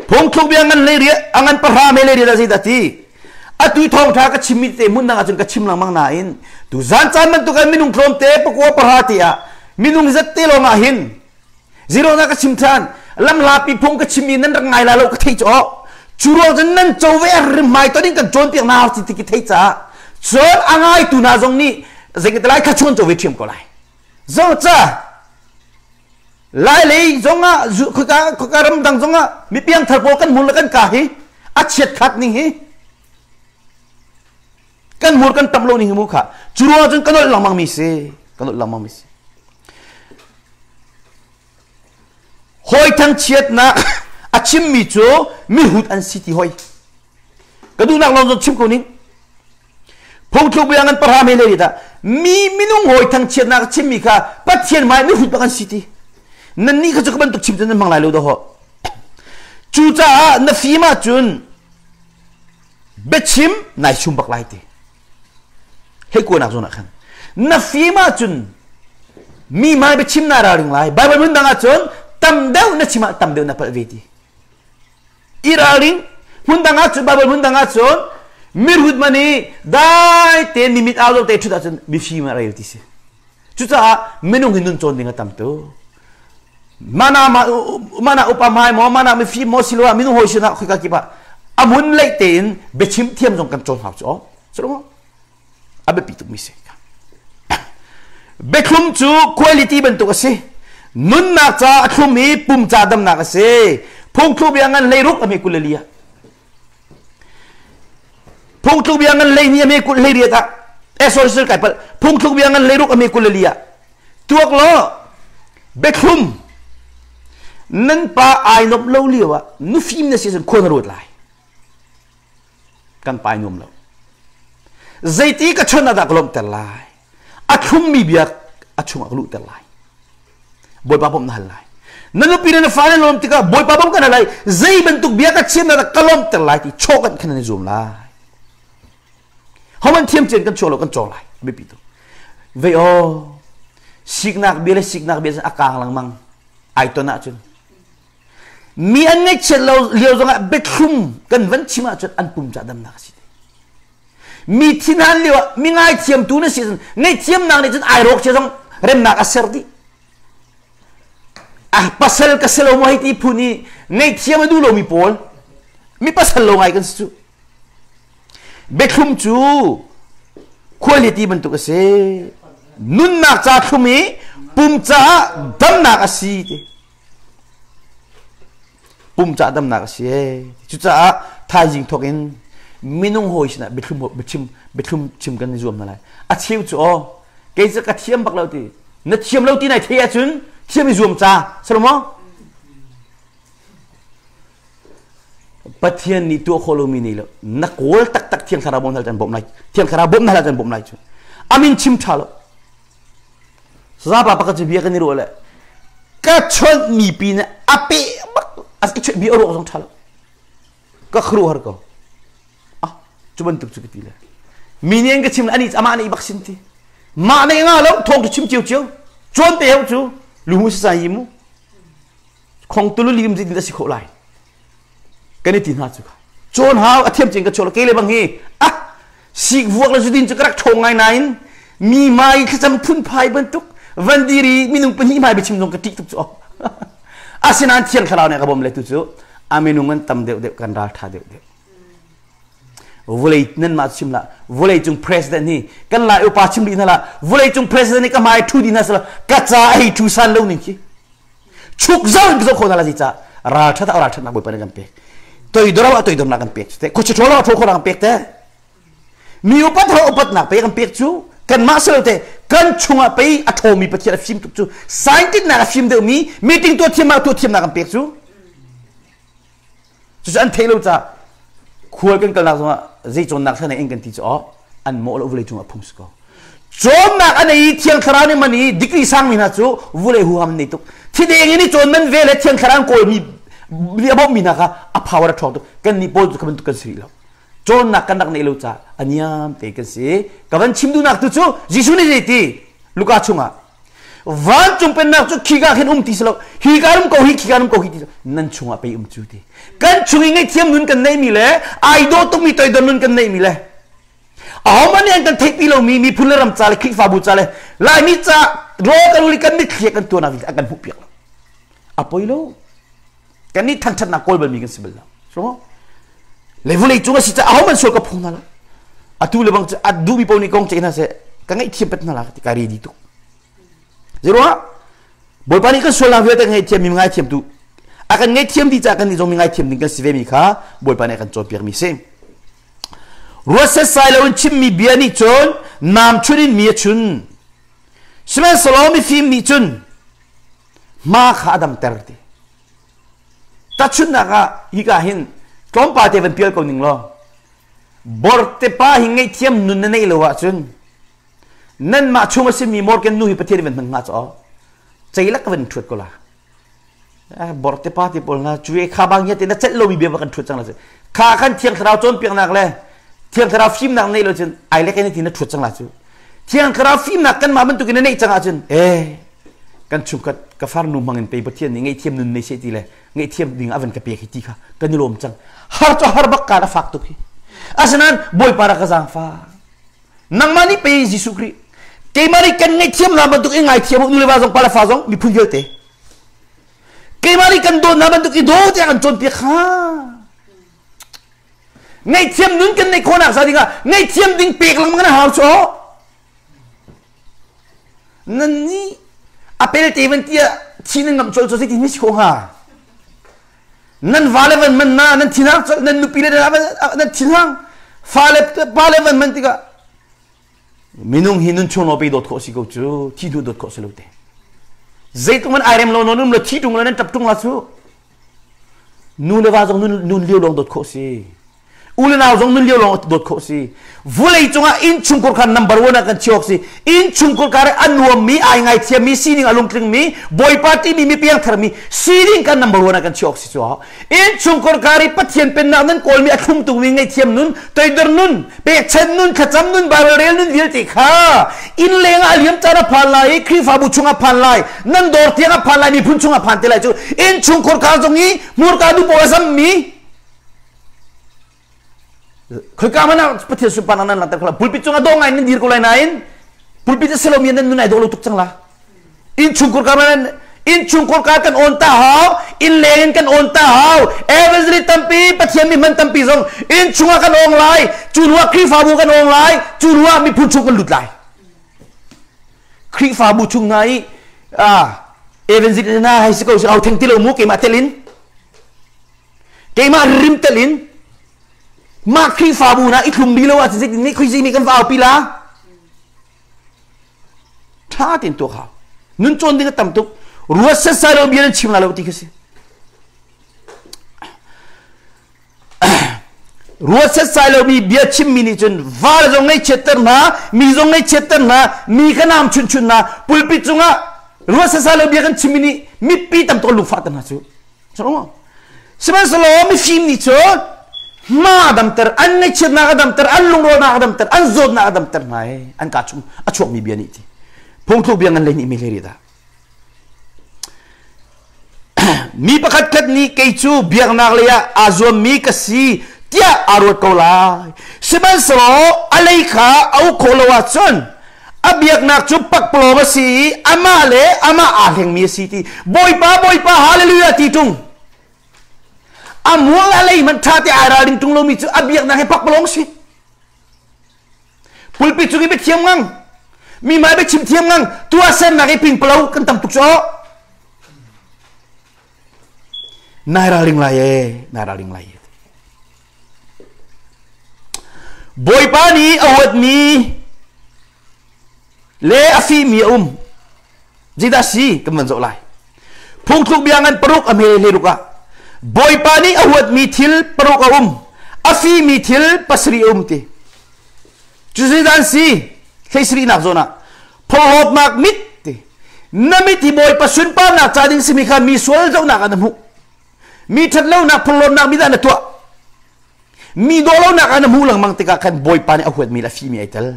Phungthluk bia ngan lei riah a ngan pahra me lei riah dah zeidah ti? Atu thawngtha ka chimmi te hmun dang ahcun ka chim lengmang nain tu zan caan bantuk an minung tlawmte pakua pahra te ah minung zat te lawng ah hin Zero na ka chim ṭhan. Lamhlapi phung ka chim i nan rak ngai lai lo ka theih cu cu ruang cun nan co ve rimhmai to ding kan cawnpiak na ti ti theih caah cun a ngaitu hna zong nih zei lai kha chuan co ve ṭhiam ko lai. Zo ca lai lei zong ah khoika khoika ramdang zong ah mi piangthar pawl kan hmur le kan ka hi a chiat khat ning hi kan hmur kan tam lo ning hi mu kha cu ruang cun kan olh lengmang mi si kan olh lengmang mi si Hawi thangchiatnak a chimmi cu mihrut an si ti hoi. Ka duhnak lawng zong chim ko ning. Phungthluk bia ngan pahra me le dah mi minung hawi thangchiatnak a chimmi kha Pathian hmai mihrut bak an si ti. Nan nih kha cu ka bantuk chim cu nan hmang lai lo dah. Cucaah na fim ahcun biachim nai sum bak lai ti. Hei kuanak zawn ah khan na fim ahcun mi hmai biachim naa ralring lai. Baibal hmun dang ahcun tam deuh na chim ah tam deuh na palh ve ti. I ralring hmun dang ahcun Baibal hmun dang ahcun mirhut man i dai tein mi mit au lo te ṭhut ahcun mifim ah rel ti si. Cucaah minung hi nun cawn ding a tam tu. Mana mana upa hmai maw mana mifim maw siloah minung hawi sinah khoika kip ah amun leih tein biachim thiam zong kan cawn hau cu aw. Cu a biapi tukmi si. Biathlum cu quality bantuk a si. Nunnak ca a thlum i pum ca damnak a si. Phungthluk bia ngan hleiruk a hme kul le li ah. Phungthluk bia ngan hleihnih a hme kul hleiriat ah. Eh sorry sorry kai palh. Phungthluk bia ngan hleiruk a hme kul le li ah. Tuak law biathlum nan pa ai nomh lo lio ah nufim na si cun khua na ruat lai. Kan pa ai nuam lo. Zeiti ka chon ah dah ka lawmhter lai? A thlummi bia a chungah ka luhter lai. Bawipa bawmh na hal lai. Na nupi le na fale lawm tikah Bawipa bawmh kan hal lai. Zei bantuk bia ka chim na ka lawmhter lai ti chaw kan khan i zuam lai. Homan thiam cen kan chuak lo kan cawng lai. Biapi tu. Vei aw siknak bia le siknak bia a kang lengmang ai ton ahcun mi an ngaihchiat lo lio zongah biathlum kan van chim ahcun an pum ca damnak a si mi thinhan lio ah mi ngaithiamtu na si cun ngaihthiamnak nih cun ai rawk cia zong remnak a ser dih ah pasal ka si lo maw hei ti phun i ngaihthiam a duh lomi pawl mi pasal lo ngai kan si cu biathlum cu khualiti bantuk a si nunnak ca thlum i pum caah damnak a si ti Pum cah damnak a si ee. Cucaah thaizing thawk in minung hawi sinah biathlum biachim biathlum chim kan i zuam hna lai. A cheu cu aw kei cu ka thiam bak lo ti. Na thiam lo ti nai thei ahcun thiam i zuam ca. Salomo Pathian nih tuah khawh lomi nei lo. Na kawl taktak Thiang Thlarau bawmh hna cun bawmh lai. Thiang Thlarau bawmh hna cun bawmh lai cu. Amin chim ṭha lo. Zapa pakhat cu bia kan i ruah le ka chawnh mi pin a pe bak a chawnh mi a ruak zong ṭha lo ka khuaruahhar ko ah cu bantuk cu ka ti le mi nih an ka chim ani amah nih bak sin ti mah nih nga lo thawng cu chim cio cio cawn te ho cu luhu sa yi mu. Khong tulu lim zeitin dah si khawh lai? Kan i ti hna cu kha. Cawn hau a thiam cing ka chuak ke le bang hi ah sik vuak le zudin cu ka rak ṭhawng ngai nain mi mai thlacam phunphai bantuk vandiri minung pahnih hmai biachim zong ka ṭih tuk cu asinain thiang thlarau nih a ka bawm le tu cu a minung an tam deuh deuh kan ral ṭha deuh deuh vulei nan mah chim la vulei cung president hi kan lai upa chim rih hna la vulei cung president hi ka hmai ṭhu dih hna sala ka ca ei ṭhu san lo ning khi chuk zau in ka zoh kho hna la zica ral ṭhat ah ral ṭhatnak bawipa nih kan pek toidor ah toidornak kan pek te khuachi ṭhawl ah ṭhawl khawhnak kan pek te mi upat ha upatnak pe kan pek cu kanmah si lo te kan chungah pei a ṭhawmi Pathian a fim tuk cu scientist nak a fim deuhmi meeting tuah thiam ah tuah thiamnak kan pek cu Cucu an theih lo caah khual kan kalnak zongah zei cawnnak thlan in kan ti cu aw an mawh lo vawlei cungah phung si ko. Cawnnak an ei thiang thlarau nih man i degree sangmi hna cu vawlei huham an nei tuk. Thideng in i cawn man ve le thiang thlarau kawlmi nih a bawmhmi hna kha a power a ṭhawng tuk. Kan nih pawl cu kha bantuk kan si rih lo. Cawnnak kan rak neih lo caah a niam te kan si. Ka van chim duhnak tu cu Jesuh nih zei ti Luka chungah vancung pennak cu khika khin um ti si lo hi ka um ko hi khika um ko hi ti nan chungah pei um cu ti kan chung i ngaihthiam nun kan neihmi le ai dawh tukmi toidor nun kan neihmi le ahohmanh nih an kan theihpi lomi miphun le ram ca le Khrihfabu ca le Laimi ca raw kan uli kan mitthli kan tuan ah kan hmuh piak lo a poi lo kan nih thangthatnak kawl balmi kan si bal lo so le vulei cung a si ca ahohmanh sual ka phung hna lo atu le bang cu a duhmi paoh nih kong ceih hna seh ka ngaihthiam pet hna la ti ka ready tuk Zeruah Bawipa nih kan sualnak vialte kan ngaihthiam mi ngaithiam tu a kan ngaihthiam dih caah kan nih zong mi ngaithiam ding kan si ve mi kha Bawipa nih a kan cawnpiak mi si. Ruat setsai lo in chimmi bia nih cun nam chun in mi a chun. Sihmanhsehlaw mifim nih cun hma kha a damter ti. Tahchunhnak ah hika hin tlawmpal te van pial ko ning law borte pa hi ngaihthiam nun na neih lo ahcun nanmah chung a simi Morgan nu hi Pathian van hman hnga caw ceilak ka van ṭhuat ko la borte pa ti pawl hna cu kha bang hian te na celh lomi bia kan ṭhuat cang la kha khan thiang thlarau cawnpiaknak le thiang thlarau fimnak neih lo cun ai lek in ti na ṭhuat cang la cu thiang thlarau fimnak kanmah bantukin na neih cang ahcun eh kan chungkhat ka farnu hmang in pei Pathian nih ngaihthiam nun nei seh ti le ngaihthiam ding a van ka pek hi ti kha kan i lawm cang har cu har bak kaan a fak tuk hi asinain Bawipa rak ka zaangfa nangmah nih pei Jesuh Khrih keimah nih kan ngaihthiam hna bantuk in ngaithiam u nu le va zong pa le fa zong miphun vialte keimah nih kan dawt hna bantuk i daw tiah kan cawnpiak kha ngaihthiam nun kan neih khawhnak sa dingah ngaihthiam ding pek lengmang na hau cu nan nih a pelte van tiah thi nan ngamh col cu zeitin mi si khawh hnga nan va le van man na nan thinhang nan nupi le nan thinhang fa le pa le van man tikah minung hi nun chung lo pe dawt khawh si ko cu thi hnu dawt khawh si lo te zeitluk man ai rem lo non um lo thi tung lo nan tap tung la cu nu le va zong nun lio lawng dawt khawh si u le nau zong nun lio lawng dawt khawh si vulei cungah innchungkhar kha number one ah kan chiawk si innchungkhar kar a nuammi ai ngai thiammi sining a lungtlingmi bawipa timi mi piangtharmi sining kan number one ah kan chiawk si cu innchungkhar kar i pathian pennak nan kawlmi a thlum tukmi ngaihthiam nun toidor nun pekchan nun thlacam nun bible rel nun vialte kha inn leng ah a liam caan a phan lai i khrihfabu chung a phan lai nan dawr tiang a phan lai miphun chung a phan te lai cu innchungkhar kar zong i hmurka duh paoh a zammi Khoika hmanh ah Pathian sunparnak nan langhter kho lo. Pulpit cungah dawh ngai nan dir ko lai nain pulpit a si lomi nan nun ai dawh lo tuk cang la. Innchungkhar ka man innchungkhar ka kan on ta hau, inn leng in kan on ta hau. Evangelist tampi, Pathian mi hman tampi zong innchung ah kan ong lai, cu hnu ah Khrihfabu kan ong lai, cu hnu ah miphun chung kan lut lai. Khrihfabu chung hna i ah evangelist hna hei si ko si au theng ti lo mu keimah tel in keimah rim tel in mah Khrihfabu na i thlum dih lo ahcun zeitin nih khuizi nih kan va aupi la ṭha tein tuak hau nun cawn ding a tam tuk ruat setsai lo bia nan chim la lo ti khi si ruat setsai lo mi bia chimmi nih cun val zong ngaihchiatter hna mi zong ngaihchiatter hna mi ka naam chunchun hna pulpit cungah ruat setsai lo bia kan chimmi nih mipi tam tuk lungfahter hna cu Sihmanhsehlaw mifim nih cun hma a damter, an ngaihchiatnak a damter, an lungrawlnak a damter, an zawtnak a damter hna i an kaa chung a chuakmi bia nih ti. Phungthluk bia ngan lei nih mi hlei dah. Mi pakhat khat nih kei cu biaknak lei ah aa zuammi ka si tiah aa ruat ko lai. Sihmanhsehlaw a lei kha a uk khawh lo ahcun a biaknak cu pakpalawng a si i amah le amah aa hlengmi a si ti Bawipa Bawipa Hallelujah ti ṭung. A mual a lei hmanh ṭha te ai ralring ṭung lomi cu a biaknak hi pakpalawng si. Pulpit cung i biathiam ngang, mi hmai biachim thiam ngang, tuahsernak i pingpalo kan tam tuk cu. Nai ralring lai e, nai ralring lai e. Bawipa nih a huatmi le a fihmi a um. Zeidah si kan van zoh lai. Phungthluk bia ngan paruk a hme le ruk ah Bawipa nih a huatmi thil paruk a um. A fihmi thil pasarih a um ti. Cu zeidah an si? Thleisarihnak zawn ah phorhlawtnak mit ti. Na mit hi Bawipa sunparnak ca ding simi kha mi sual zohnak ah na hmuh. Mi ṭhatlonak phorhlawtnak mi dah na tuah. Mi dawhlonak ah na hmuh lengmang tikah khan Bawipa nih a huatmi le a fihmi ai tel.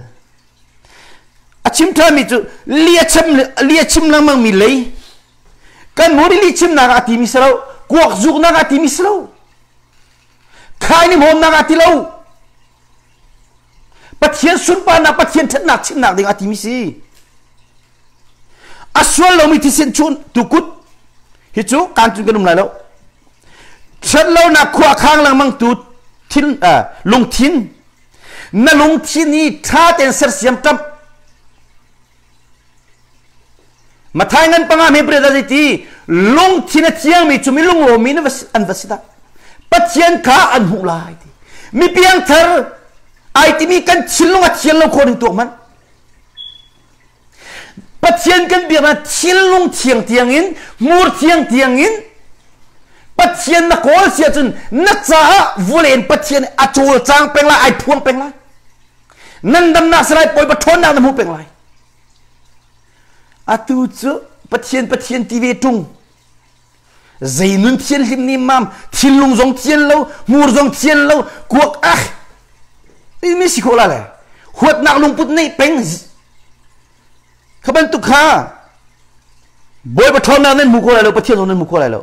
A chim ṭhanmi cu li a chim, li a chim lengmangmi lei kan muri li chimnak ah a timi si lo kuak zuknak ah a timi si lo khaini hmawmnak ah ti lo Pathian sunparnak Pathian ṭhatnak chimnak ding a timi si a sual lomi thisen chun tukut hi cu kan cun kan um lai lo ṭhatlonak khua khang lengmang tu thin lungthin na lungthin hi ṭha tein sersiam ṭamh Mathai ngan panga me bre da ti lungthin a thiangmi cu mi lunglawmmi an va si dah Pathian kha an hmuh lai ti mi piangthar ai timi kan thinlung a thian lo khawh ding tuak man Pathian kan biaknak thinlung thiang tiangin hmur thiang tiangin Pathian na kawl si ahcun na caah vulen Pathian a cawlcang peng lai ai phuang peng lai nan damnak salai pawi ṭhawnnak na hmu peng lai atu cu Pathian Pathian ti ve ṭung zei nun thianhlim ni mam thinlung zong thian lo hmur zong thian lo kuak ah mi si khawh la le huatnak lungput neih peng kha bantuk kha Bawipa ṭhawnnak nan hmu kho lai lo Pathian zong nan hmu kho lai lo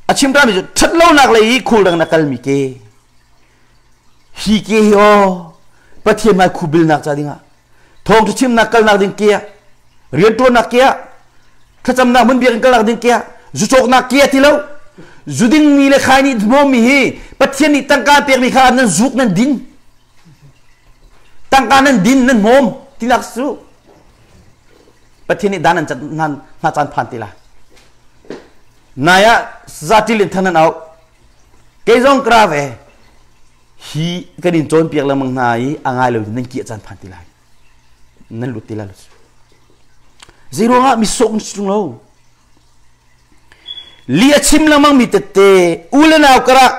a chim mi cu ṭhatlonak lei i khul dang na kalmi ke hi ke hi aw Pathian hmai khubilnak ca dingah thawngṭha chimnak kalnak ding ke ah rianṭuannak ke ah thlacamnak hmun biakinn kalnak ding ke ah zu cawknak ke ah ti lo zu dingmi le khai nih hmawmmi hi Pathian nih tangka pekmi kha nan zuk nan din tangka nan din nan hmawm tinak cu Pathian nih dan an cat hna caan phan ti lai nai ah zatil in than an auh kei zong kra ve hi kan in cawnpiak lengmang hna i a ngai lo nan kiah caan phan ti lai nan lut ti lai lo zei ruangah mi sawk nan si lo li a chim lengmang mi tette u le nau karah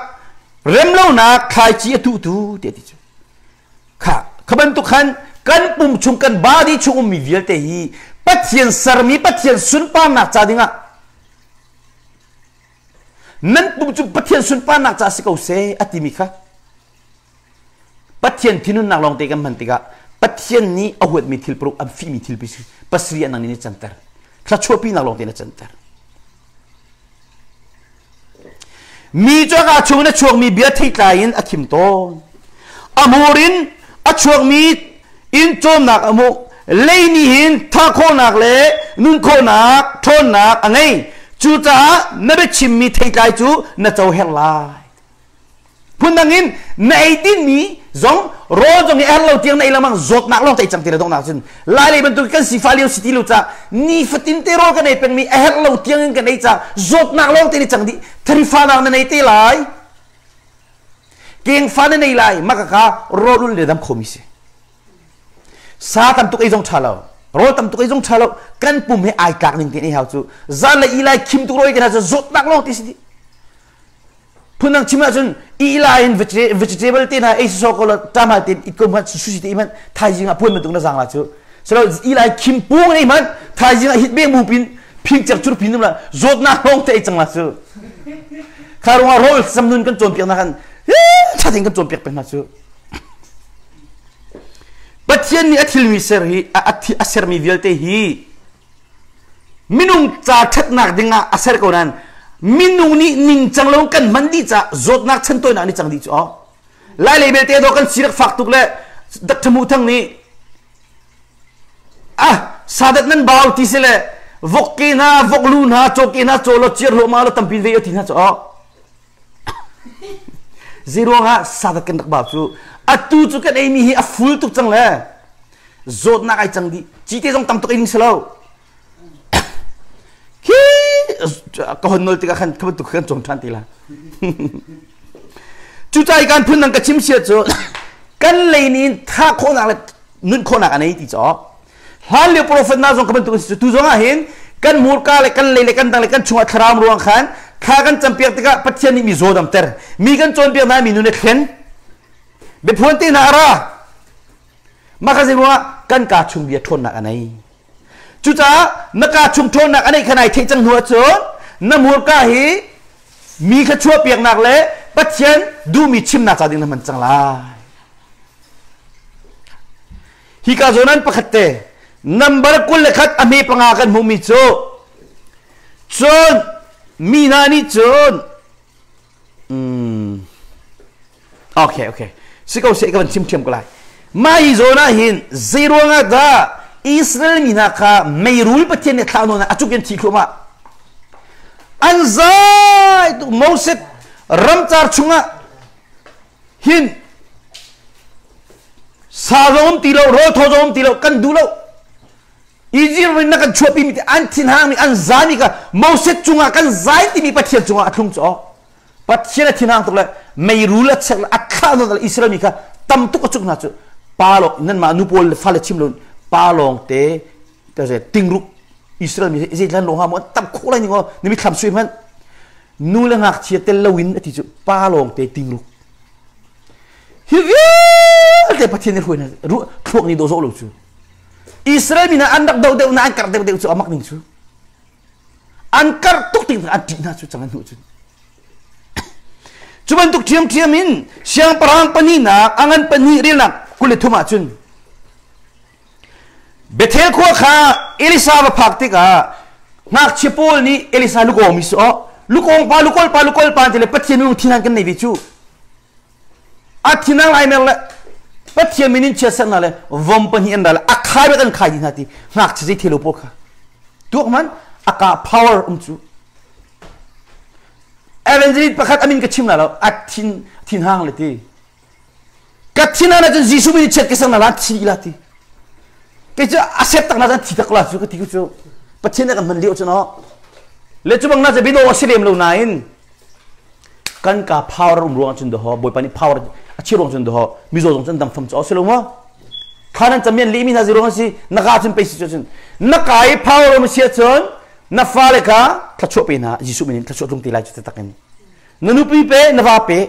remlonak thlaici a tuhtu ti ti cu kha kha bantuk khan kan pum chung kan body chung ummi vialte hi Pathian sermi Pathian sunparnak ca dingah Nan pum cu Pathian sunparnak ca si ko seh a timi kha Pathian thinhunnak lawngte kan hman tikah Pathian nih a huatmi thil paruk an fihmi thil pasarih nang nih na canter. Thluachuahpinak lawngte na canter. Mi cu a chung in a chuakmi bia theitlai in a thim tawn. A hmur in a chuakmi in cawmnak a hmuh. Lei nih hin thah khawhnak le nun khawhnak ṭhawnnak a ngei. Cucaah na biachimmi theitlai cu na coheng lai. Phundang in na ei dinmi zong rawl zong hi a herh lo tiang na ei lengmang zawtnak lawng te cang ti le donghnak cun lai lei bantuk kan sifa lio si ti lo ca nifatin te rawl kan ei pengmi a herh lo tiang in kan ei ca zawtnak lawng te ni cang dih tharifa na nei te lai kengfa na nei lai maka ka rawl le dam khomi si sa tam tuk ei zong ṭha lo rawl tam tuk ei zong ṭha lo kan pum he ai tlak ning te ei hau cu zan le i lai khim tuk roi kan ha zawtnak lawng ti si dih phundang chim ahcun ila in vegetable te hna ei so ko la tamal te it ko hman sushi te man thaizing ah puan bantuk na zang la cu selo ila khim pung nei man thaizing ah hit be mu pin phing chak chur pin la zawtnak lawng te ei cang la cu kha ruangah rawl samnun kan cawnpiak na kan thating kan cawnpiak peng hna cu Pathian nih a thilmi ser hi a sermi vialte hi. Minung ca ṭhatnak dingah a ser ko nain minung nih ningcang lo kan hman dih caah zawtnak chantawinak nih cang dih cu aw. Lai lei belte dawh kan si rak fak tuk le Dr. Mu Thang nih ah sadat nan bau ti si le vok ke hna vok lu hna caw ke hna caw lo ciar lo ma lo tampi ve ti hna cu aw. Zeiruang ah sadat kan rak bau cu atu cu kan eimi hi a full tuk cang le zawtnak ai cang dih cite zong tam tuk ei ding si lo khi ka hon nol tikah khan kha bantuk kan cawm ṭhan ti la cucaah kan phun dang ka chim sia cu kan lei nih tha khawhnak le nun khawhnak a nei ti caw hlan lio profet na zong ka bantuk si tu zong ah hin kan murka le kan lei le kan dang le kan chungah thlarau ruang khan thla kan campiak tikah Pathian nih mi zaw damter mi kan cawnpiak hna mi nun a thlen biaphuan te hna a ra mah kha zeiruangah kan kaa chung bia ṭhawnnak a nei Cucaah na kaa chung ṭhawnnak a neih kha nai theih cang hnu ahcun na hmurka hi mi kha chuahpiaknak le Pathian duhmi chimnak ca ding na hman cang lai. Hi ka zawn an pakhat te number 21 a hme panga kan hmuhmi cu cun mi hna nih cun Okay, okay. Si ko seh ka van chim thiam ko lai. Mah hi zawn ah hin zei ruangah dah Israel mi hna kha meirul Pathian nih thlah nawn ah a cuk in thi thluahmah. An zai tuk Moses ramcar chungah hin sa zong um ti lo, rawl thaw zong um ti lo, kan duh lo. Egypt in na kan chuahpi mi an thinhang mi an zai mi kha Moses cungah kan zai timi Pathian cungah a thlung cu Pathian a thinhang tuk le meirul a chek le a thlah nawn le Israel mi kha tam tuk a cuk hna cu pa lawng nan mah nu pawl le fale chim lo pa lawng te tingruk Israel mi zeitlan lawng ha mu an tam khawh lai ning aw na mitthlam sui hmanh nu le ngakchia tel loin a ti cu pa lawng te tingruk hi vialte Pathian nih hruai hna thluak nih dawh zawh lo cu Israel mi hna an rak doh deuh na an karh deuh deuh cu amak ning cu an karh tuk tik an ṭih hna cu cang an hnuh cun cu bantuk ṭhiamṭhiam in siangpahrang pahnihnak a ngan pahnih relnak 23 ah cun Bethel khua kha Elisa va phak tikah ngakchia pawl nih Elisa lukawng mi si aw lukawng pa lukawl pa lukawl pa ti le Pathian minung thinhan kan nei ve cu A thinang ai mer le Pathian min in chiatserhnak le vom pahnih an ra le a khai bak an khai dih hna ti ngakchia zei thilo pawl kha tuak man a ka power um cu evangelist pakhat amin ka chim la lo a thin thin hang le ti ka thin hang cun Jesuh min chiat ka sang na la thi la ti kei cu a set tak na cun thi tak la cu ka ti cu Pathian nih kan hman lio cu no le cu bang na cu bido a si lem lo nain kan ka power um ruang cun doho bawipa nih power a chi ruang cun doho mizaw zong cun dam fam cu si lo maw kha nan camian lehmi hna ziruang si na ka cun pe si cun na ka i power um si cun na fale kha thlachuah pe hna Jesuh min in thlachuah tlung te lai cu takin na nupi pe na va pe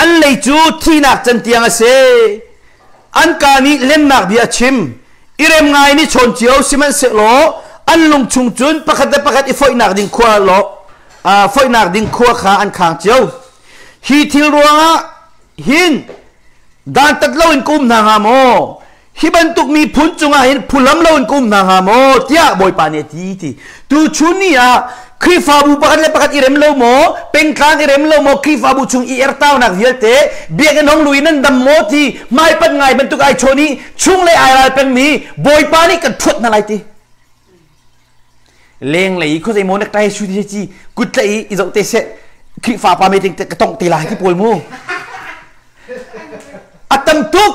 An lei cu thihnak can tiang a si. An kaa nih lemnak bia a chim. I rem ngai nih chawn cio sihmanhsehlaw an lung chung cun pakhat le pakhat i foihnak ding khua lo foihnak ding khua kha an khang cio. Hi thil ruangah hin dantat loin ka um hna hnga maw? Hi bantuk miphun cungah hin phulam loin ka um hna hnga maw tiah Bawipa nih a ti ti. Tuchun ni ah Khrihfabu pakhat le pakhat i rem lo maw, pengtlang i rem lo maw, Khrihfabu chung i ertaunak vialte biakinn hong lu in nan dam maw ti hmaipat ngai bantuk ai chawn i chung le ai ral pengmi Bawipa nih kan thuat hna lai ti. Lenglei i khuazei maw nek tai su ti ci kut tlaih i i zoh te seh Khrihfa pa meeting te ka tongh te lai ti pawl mu. A tam tuk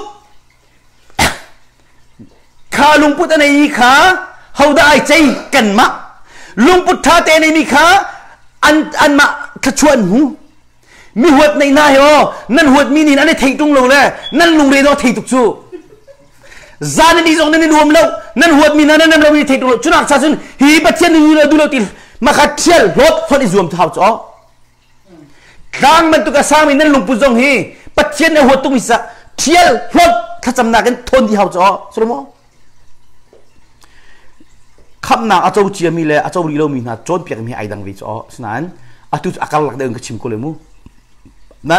Kha lungput a nei kha hodah ai cei kanmah lungput ṭha te neimi kha an anmah thluachuah an hmu mi huat neih hna hi aw nan huatmi nih an i thei ṭung lo le nan lungre dawh thei tuk cu zan ni zong nan i nuam lo nan huatmi hna nan lo i thei ṭung lo cunak cha cun hi Pathian nih lo duh lo ti makha ṭhial hlawt hlawt i zuam hau cu aw Tlang bantuk a sangmi nan lungput zong hi Pathian nih a huat tukmi sa thial hlawt thlacamnak in thawn dih hau caw Solomon khamnak a co ciami le a co rih lomi hna cawnpiakmi ai dang ve caw asinain Atu cu a karlak deuh in ka chim ko le mu. Na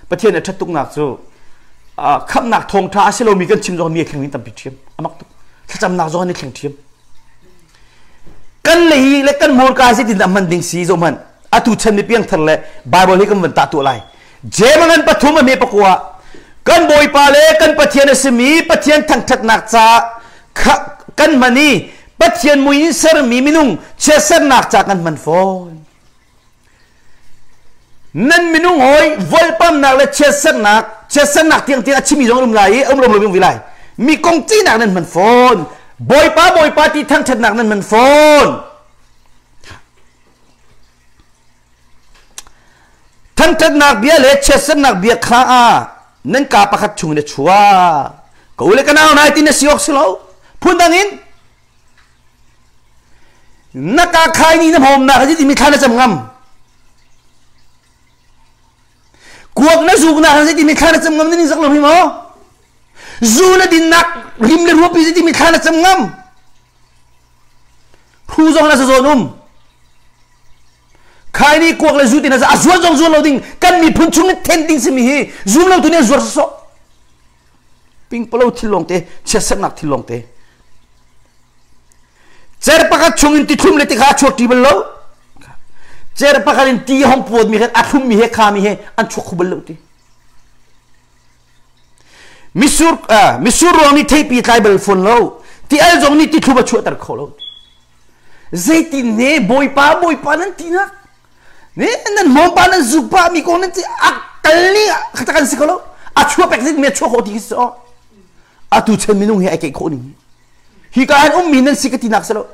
Pathian a ṭhat tuknak cu khamhnak thawngṭha a si lomi kan chim zong mi a thleng in tampi ṭhiam. A mak tuk. Thlacamnak zong an i thleng ṭhiam. Kan lei le kan hmurka zeitin dah hman ding si zoh hmanh. Atu chan mi piangthar le Bible hi kan van tah tuah lai. Jemangan pathum a hme pakua kan Bawipa le kan Pathian a simi Pathian thangṭhatnak ca kan hman i Pathian mui in sermi minung chiatsernak ca kan hman fawn. Nan minung hawi volpamnak le chiatsernak chiatsernak tiang tiang a chimi zong um lai i um lo vi lai. Mi kong cinak nan hman fawn. Bawipa Bawipa ti thangṭhatnak nan hman fawn. Thangṭhatnak bia le chiatsernak bia kha nan kaa pakhat chung in a chuak. Ka u le ka nau nai ti na si awk si lo. Phundang in na ka khai ni na hmawmnak a timi thla na cam ngam. Kuak na zuknak a timi thla na cam ngam na ning zak lo hi maw? Zu na dinnak rim le ruapi timi thla na cam ngam. Hru zong na zawn um. Khai ni kuak le zu tin a zuan zong zuan lo ding kan miphun chung in then ding simi hi zum lo tu nih zuar sawh. Pingpalo thil lawng te chiatsernak thil lawng te. Cer pakhat chung in ti thlum le ti kha a chuak ti bal lo. Cer pakhat in ti hong puat mi he a thlum mi he kha mi he an chuak khu bal lo ti. Misur misur ruang nih theipi tlai bal fawn lo. Ti al zong nih ti thlum a chuahter kho lo. Zeitin ne bawipa bawipa nan ti nak ne nan hmawmpa nan zukpa mi kong nan ti a kal ni khata kan si ko lo. A chuah pek zit me chuah khawh ti si o. Atu chen minung hi ai keih khawh ning. Hi ka han ummi nan si ka ti nak si lo.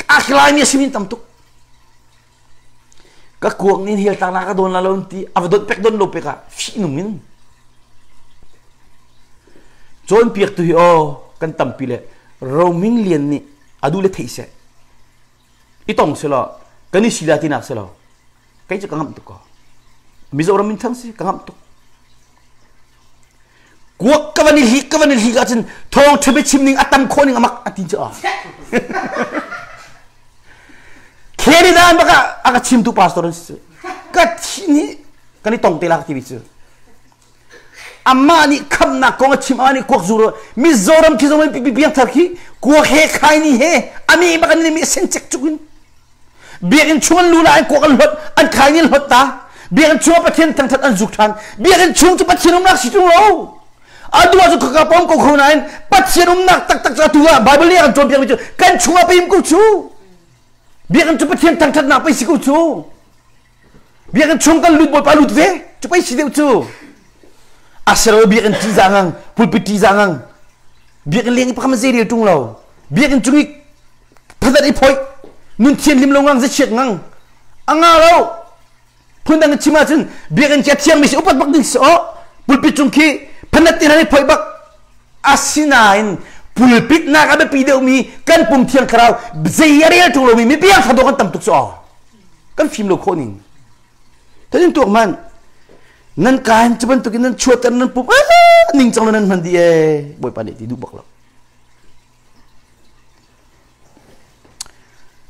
A klai mi a simin tam tuk. Ka kuak nih hel tlang ka dawn la lo ti a va dot pek don lo pek ah fih nung in cawnpiak tu hi aw kan tampi le Roming Lian nih a duh le theih seh i tong selaw kan i sila tinak selaw kei cu ka ngamh tuk ko Mizoram in thang si ka ngamh tuk kuak ka van i hlik ka van i hlik ahcun thawng ṭha biachim ning a tam khawh ning a mak a ti cu Canada bak ah a ka chimtu pastor an si ka thi nih kan i tong te la ka ti mi cu amah nih khamnak kong a chim a nih kuak zu Mizoram khi zong pi piang thar khi kuak he khai ni he ami bak an mi sen cek cuk in biakinn chung an lu la an kuak an hlot an khai ni hlot ta biakinn chung Pathian thangthat an zuk than biakinn chung cu Pathian umnak si tung lo atu ah cu khaka pom ko kho nain Pathian umnak taktak cu atu ah Bible nih a kan cawnpiak mi cu kan chung ah pei ko cu biakinn cu Pathian thangthatnak pei si ko cu biakinn chung kan lut bawipa lut ve cu pei si deuh cu asero biakinn ṭihzah ngang pulpit ṭihzah ngang biakinn leng i pakhat zei rel ṭung lo biakinn cung i phadat i phoih nun thianhlim lo ngang zechiat ngang a nga lo phundang in chim ahcun biakinn khi a thiangmi si upat bak ding si aw pulpit cung khi phanat ti hna nih phoih bak asinain pulpit nak a biapi deuhmi kan pum thiang thlarau zei a rel ṭung lomi mi piang thla kan tam tuk cu aw kan fim lo khawh ning Tanin tuak man nan kain cu bantukin nan chuahter nan pum ning cang nan hman dih ee bawipa nih ti duh bak lo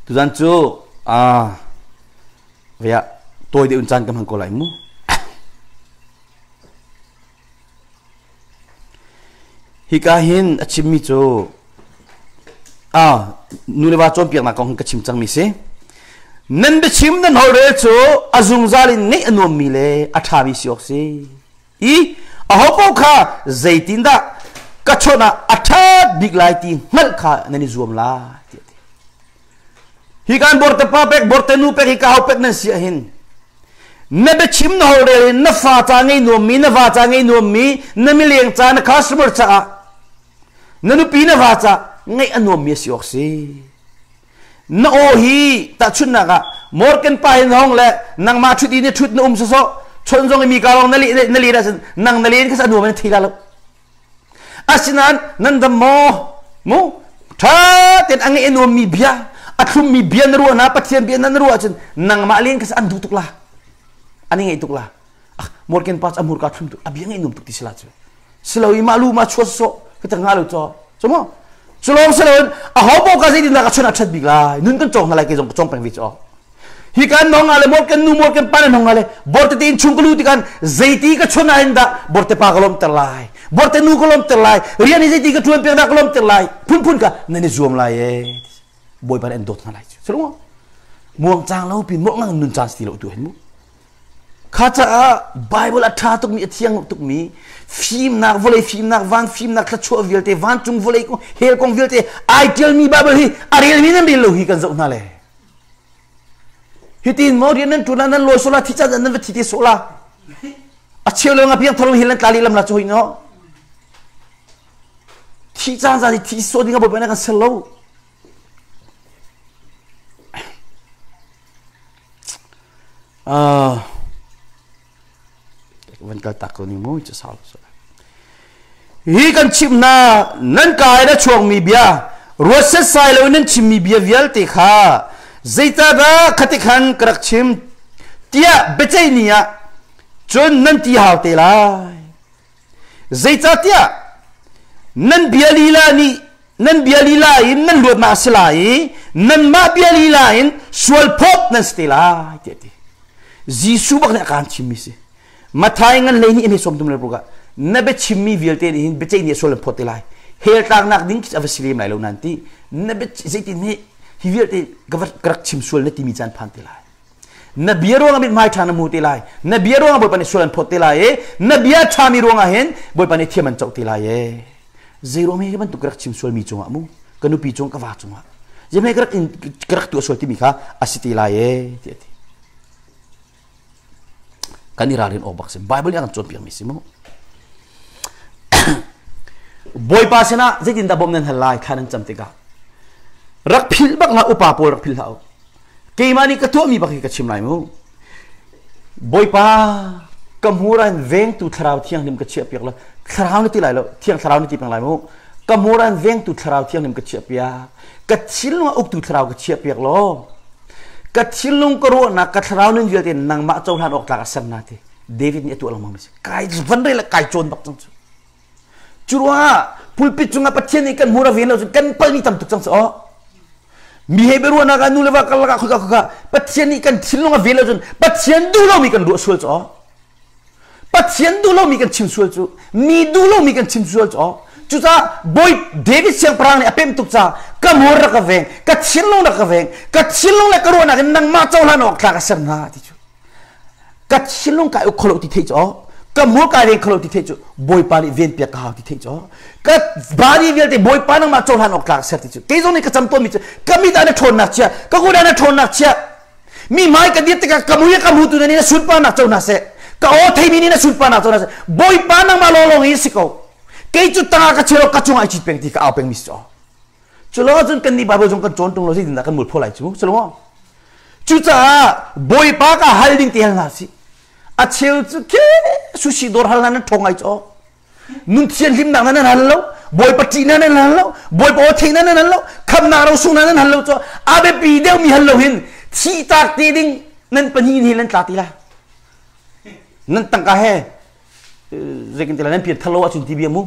Tuzan cu vea tawi deuh in caan ka hmang ko lai mu. Hika hin a chimmi cu nu le va cawnpiaknak kong ka chim cangmi si. Nan biachim nan holhrel cu a zungzal in ngeih a nuammi le a ṭhami si awk si. I ahopaoh kha zeitindah ka chawnh ah a ṭhat bik lai ti hngalh kha nan i zuam lai tiah a ti. Hi kan borte pa pek borte nu pek hi ka hau pek nan si ahhin na biachim na holhrel in na fa ca ngei nuammi na va ca ngei nuammi na mileng ca na customer caah na nupi na va ca ngaih a nuammi a si awk si. Na aw hi tahchunhnak ah Morgan pa hin hong le nangmah ṭhut i na ṭhut na um sawsawh chawnh zong i mi ka lawng na leh na len ahcun nang na len kha a nuam in thei la lo. Asinain nan dam maw? Mu ṭha tein a ngeih a nuammi bia a thlummi bia na ruah hna Pathian bia na ruah ahcun nangmah len kha an duh tuk la. An i ngaih tuk la. Ah, Morgan pa cu a hmurka thlum tuk a bia ngaih nuam tuk ti si la cu. Silo i mah lu ma chuat sawh ka tak nga lo cho cu mu cu lawng si loin a ho paoh ka zeitindah ka chun a ṭhat bik lai nun kan cawng hna lai kei zong ka cawng peng ve cu. Hi kan nong ale mor kan nu mor kan pa nan hong ale borte te in chung ka lu ti kan zeiti ka chun ah in dah borte pa ka lom ter lai. Borte nu ka lom ter lai. Rian hi zeiti ka tuan piak dah ka lom ter lai. Phun phun ka nan i zuam lai e. Bawipa nih an dawt hna lai cu. Salung muang cang lo pin mo ngang nun caan si lo tu hin mu. Kha caah Bible a ṭha tukmi a thiang tukmi fimnak vawlei fimnak van fimnak thluachuah vialte vancung vawlei kong hell kong vialte ai ṭialmi Bible hi a relmi nan rel lo hi kan zoh hna le. Hitin maw rian nan ṭuan ah nan lawi sawh la thi caan nan va thi te sawh la. A cheu lo nga piang thar hil nan tla lehlam la cu hoi no. Thi caan zan i thi sawh ding a bawipa na kan ser lo. Van kal tak ko ning mu cu sau hi kan chimh hna nan ka in a chuakmi bia ruat setsai lo nan chimmi bia vialte kha zeicahdah khati khan ka rak chim tiah biaceih ni ah cun nan ti hau te lai. Zeicahtiah nan bia lila nih nan bia lila in nan luatnak a si lai i nanmah bia lila in sual phawt nan si te lai tiah a ti. Jesuh bak nih a kaan chimmi si. Matthai ngan hlei nih a sawm tum le ruk ah na biachimmi vialte nih hin biaceih nih a sual an phawt te lai. Hell tlaknak ding khi a va si lem lai lo nan ti. Na bia zeitin hi hi vialte ka rak chim sual na timi caan phan te lai. Na bia ruangah mithmai ṭha na hmu te lai. Na bia ruangah Bawipa nih sual an phawt te lai i na bia ṭhami ruangah hin Bawipa nih thiam an coh te lai e. Zei ruang hi bantuk ka rak chim sualmi cungah mu ka nupi cung ka va cungah zei ka rak in ka rak tuah sual timi kha a si te lai e ti a ti. Kan i ralrin awk bak si. Bible nih a kan cawnpiakmi si mu. Bawipa sinah zeitindah bawmh nan hal lai kha nan cam tikah rak philh bak hlah upa pawl rak philh hlah u. Keimah nih ka tuahmi bak hi ka chim lai mu. Bawipa ka hmur ah vengtu thlarau thianghlim ka chiah piak lo. Thlarau na ti lai lo, thiang thlarau na ti peng lai mu. Ka hmur ah vengtu thlarau thianghlim ka chiah piak. Ka thinlung ah uktu thlarau ka chiah piak law. Ka thinlung ka ruahnak ka thlarau nun vialte nangmah cohlan awk tlak a ser na ti. David nih a tuah lengmang mi si. Kai van rel kai cawn bak cang cu. Cu ruangah pulpit cungah Pathian nih kan hmur a ven lo cun kan palmi tam tuk cang cu aw. Mi he biaruahnak ah nu le va karlak ah khoika khoika Pathian nih kan thinlung a ven lo cun Pathian duh lomi kan ruah sual cu aw. Pathian duh lomi kan chim sual cu mi duh lomi kan chim sual cu aw. Cucaah Bawi David siangpahrang nih a pemh tuk caah ka hmur rak ka veng, ka thinlung rak ka veng, ka thinlung le ka ruahnak in nangmah cohlan awk tlak a ser hna ti cu. Ka thinlung kai uk kholo ti theih cu ka hmur kai veng kholo ti theih cu Bawipa nih ven piak ka hau ti theih cu ka body vialte Bawipa nangmah cohlan awk tlak ser ti cu kei zong nih ka cam tawnmi cu ka mit ah na ṭhawnnak chia ka kut ah na ṭhawnnak chia mi hmai ka dir tikah ka mui ka hmutu na nih na sunparnak co hna seh ka aw theimi nih na sunparnak co hna seh Bawipa nangmah lawnglawng hi si ko kei cu tangah ka chia ka cungah i cit peng ti ka au pengmi si cu Culo ahcun kan nih Bible zong kan cawn tung lo zeitindah kan mualpho lai cu culo Cucaah Bawipa ka hal ding ti hal hna sih. A cheu cu ke sushi dawr hal hna nan ṭhawng ai caw. Nun thianhlimnak na nan hal lo, Bawipa ṭih na nan hal lo, Bawipa aw theih na nan hal lo, khamnak rosung na nan hal lo caw. A biapi deuhmi hal lo hin thih tak te ding nan pahnih hin nan tla ti la. Nan tangka he zeikin ti lai nan pian thar lo ahcun ti bia mu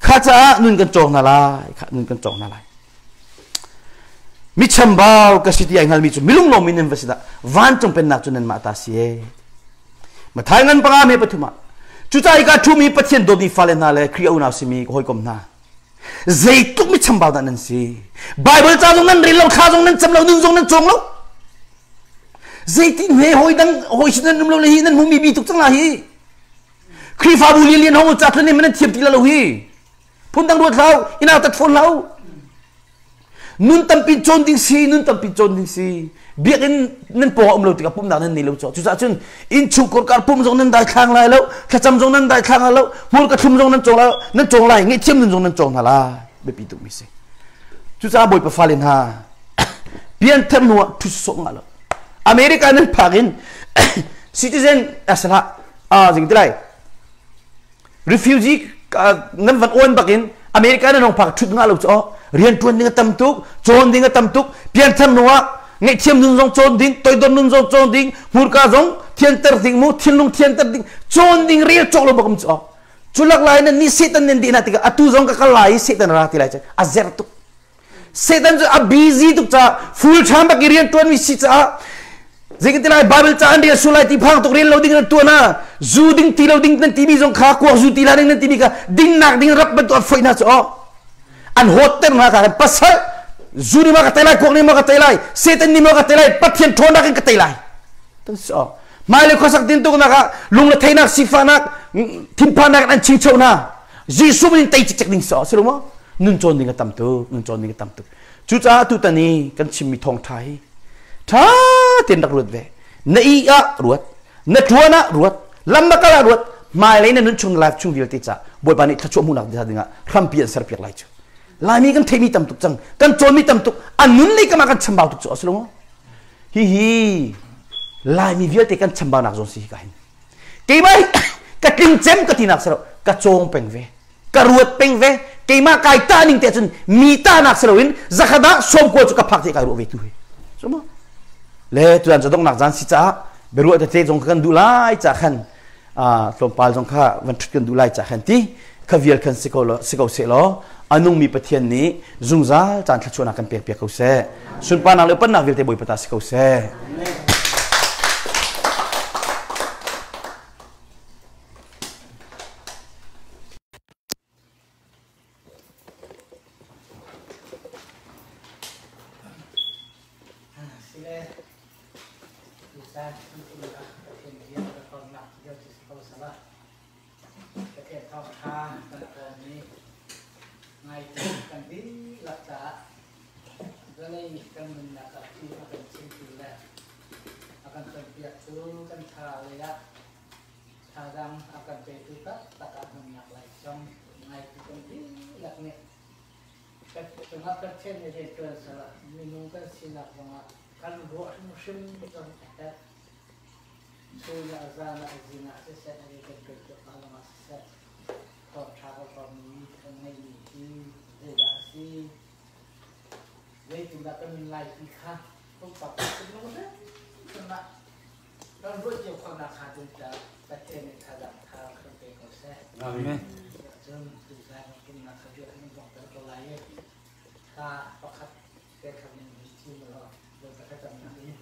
kha caah nun kan cawk hna lai kha nun kan cawk hna lai mi chambau ka si ti ai hngalmi cu milung lawmi nan va si dah vancung pennak cu nanmah ta si e Mathai ngan panga me pathum ah cucaah ka ṭhumi Pathian dawtmi fale hna le Khrih unau simi ka hawikom hna zeitluk mi chambau dah nan si Bible ca zong nan rel lo thla zong nan cam lo nun zong nan cawng lo Zeitin he hawi dang hawi sin nan um lo le hi nan hmu mi bi tuk cang la hi. Khrihfabu lian lian hong ca thlan nan thiam ti la lo hi. Phun dang ruat hlau, ina tat phone hlau. Nun tampi cawn ding si, nun tampi cawn ding si. Biakinn nan pawng um lo tikah pumnak nan nei lo cho. Cucaah cun inn chung kawrkar pum zong nan dai thlang lai lo, thlacam zong nan dai thlang lai lo, hmurka thlum zong nan cawng lai, nan cawng lai, ngaihthiam nun zong nan cawng hna lai. Biapi tuk mi si. Cucaah Bawipa fale hna, pianthar hnu ah ṭhut sawh ngah lo America nan phak in citizen asala a zing ti lai refugee nan van awn bak in America nan hong phak ṭhut ngah lo cu rian ṭuan ding a tam tuk cawn ding a tam tuk pianthar hnu ah ngaihthiam nun zong cawn ding toidor nun zong cawn ding hmurka zong thianter ding mu thinlung thianter ding cawn ding rel cawk lo bak um cu cu lak lai nan ni Satan nan dih na tikah atu zong ka kal lai i Satan ra ti lai cu a zer tuk. Satan cu a busy tuk caah full time bak i rian ṭuanmi si caah zeitin lai Bible ca an rel sul lai ti phang tuk rel lo ding nan tuan ah zu ding ti lo ding nan timi zong kha kuak zu ti la ding nan timi kha dingnak ding rap bantuk an foih hna cu oh an hawtter hna kha pasal zu nih ma ka tei lai kuak nih ma ka tei lai Satan nih ma ka tei lai Pathian ṭhawnnak in ka tei lai tan si oh hmailei khuasak tin tuknak ah lung le theinak sifahnak thinphannak an chingcho hna Jesuh in tei cikcek ding si si lo maw nun cawn ding a tam tuk nun cawn ding a tam tuk cucaah tutan i kan chimmi thawngṭha hi ṭha tein rak ruat ve na i ah ruat na ṭuan ah ruat lam na kal ah ruat hmailei na nun chung life chung vialte ca Bawipa nih thluachuah hmuhnak ding ah hrampi an serpiak lai cu Laimi kan theimi tam tuk cang kan cawnmi tam tuk an nun lei kam ah kan chambau tuk cu a si lo maw hihi Laimi vialte kan chambaunak zawn si hi ka hin keimah ka tling cem ka tinak si lo ka cawng peng ve ka ruat peng ve keimah kai ta ning te cun mi ta nak si loin zakhat ah sawmkua cu ka phak te kai ruah ve tu hi so ma le tuan cu donghnak zan si caah beruah tete zong kan duh lai ca khan tlawmpal zong kha van ṭhut kan duh lai ca khan ti kha vial khan si ko si ko seh law a nungmi Pathian nih zungzal caan thluachuahnak kan pek piak ko seh sunparnak le upatnak vialte Bawipa ta si ko seh. Pathian thawngṭha kan pawmmi ngaitu kan dihlak caah vawlei kan nunnak ah thil a kan chimtu le a kan cawnpiaktu kan thlarau lei ah thazaang a kan petu taktak ah nunnak lai zong ngaitu kan dihlak nih kan cungah Pathian nih rianṭuan sehla minung kan sinak zongah kan ruah hrimhrim zong a herh. Chun ah zan ah zing ah siseh a kan pekpiak hna lawngah siseh thawngṭha kan hrawmmi kan ngeihmi hi zeidah a si zeitindah kan nun lai ti kha pumpak kan lung hrimhrim ah kan ruah cio khawhnak hnga ding caah Pathian nih thazaang tha kan pe ko seh. Amen. Cun tuzaan kan pumnak kha bia kan donghter ko lai i hla pakhat te kha min thim law Bawipa thlacamnak in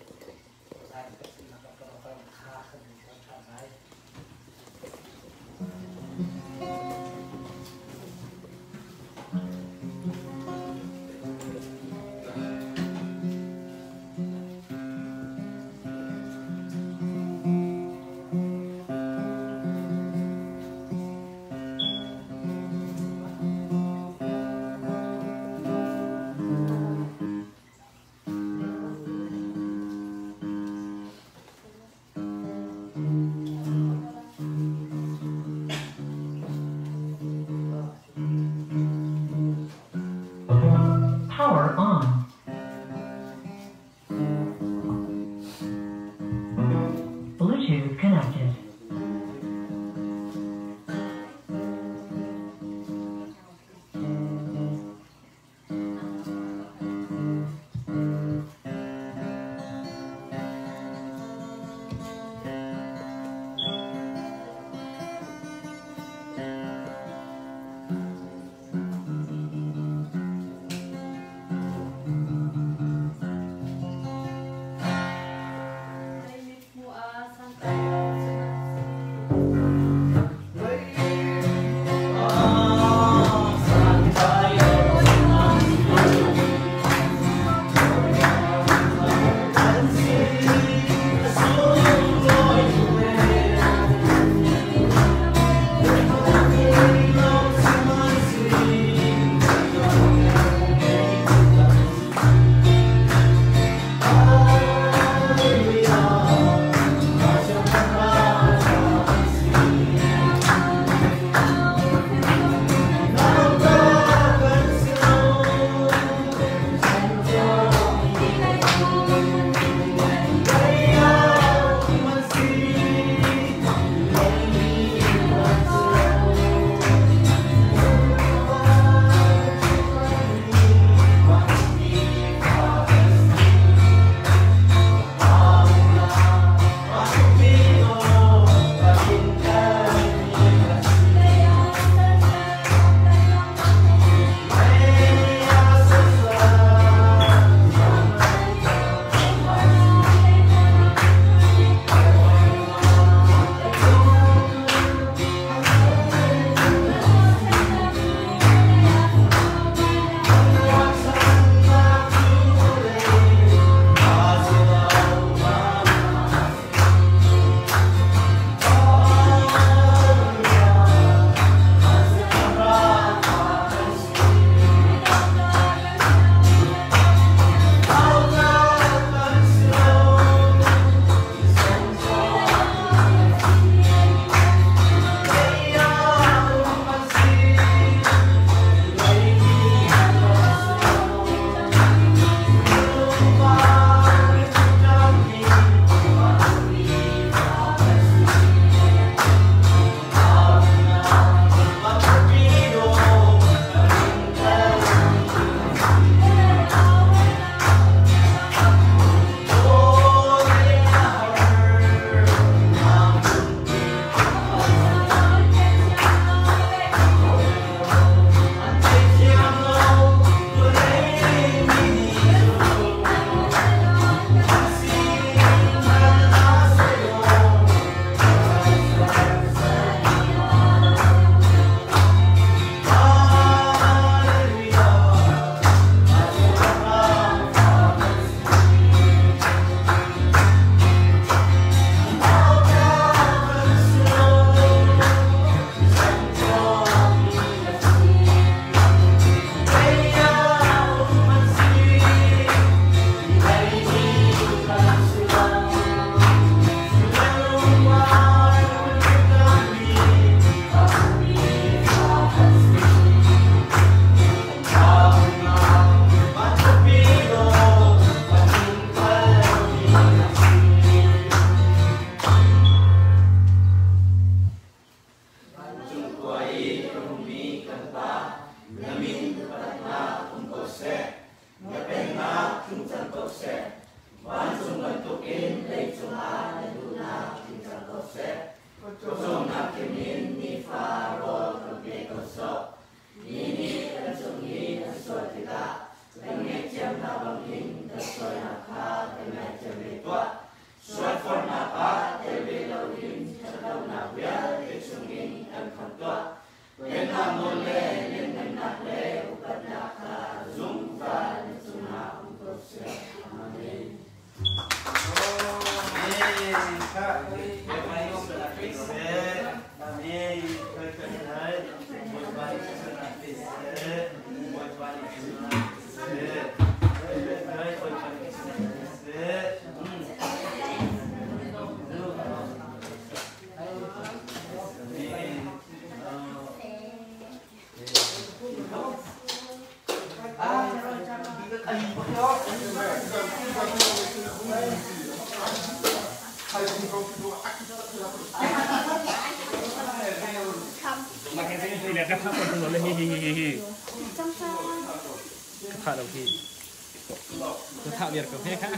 Pennak nawl le lianhngannak le upatnak kha zungzal na cungah um ko seh. Amen. Ka thah lo hi. Ka thah viar ko he kha.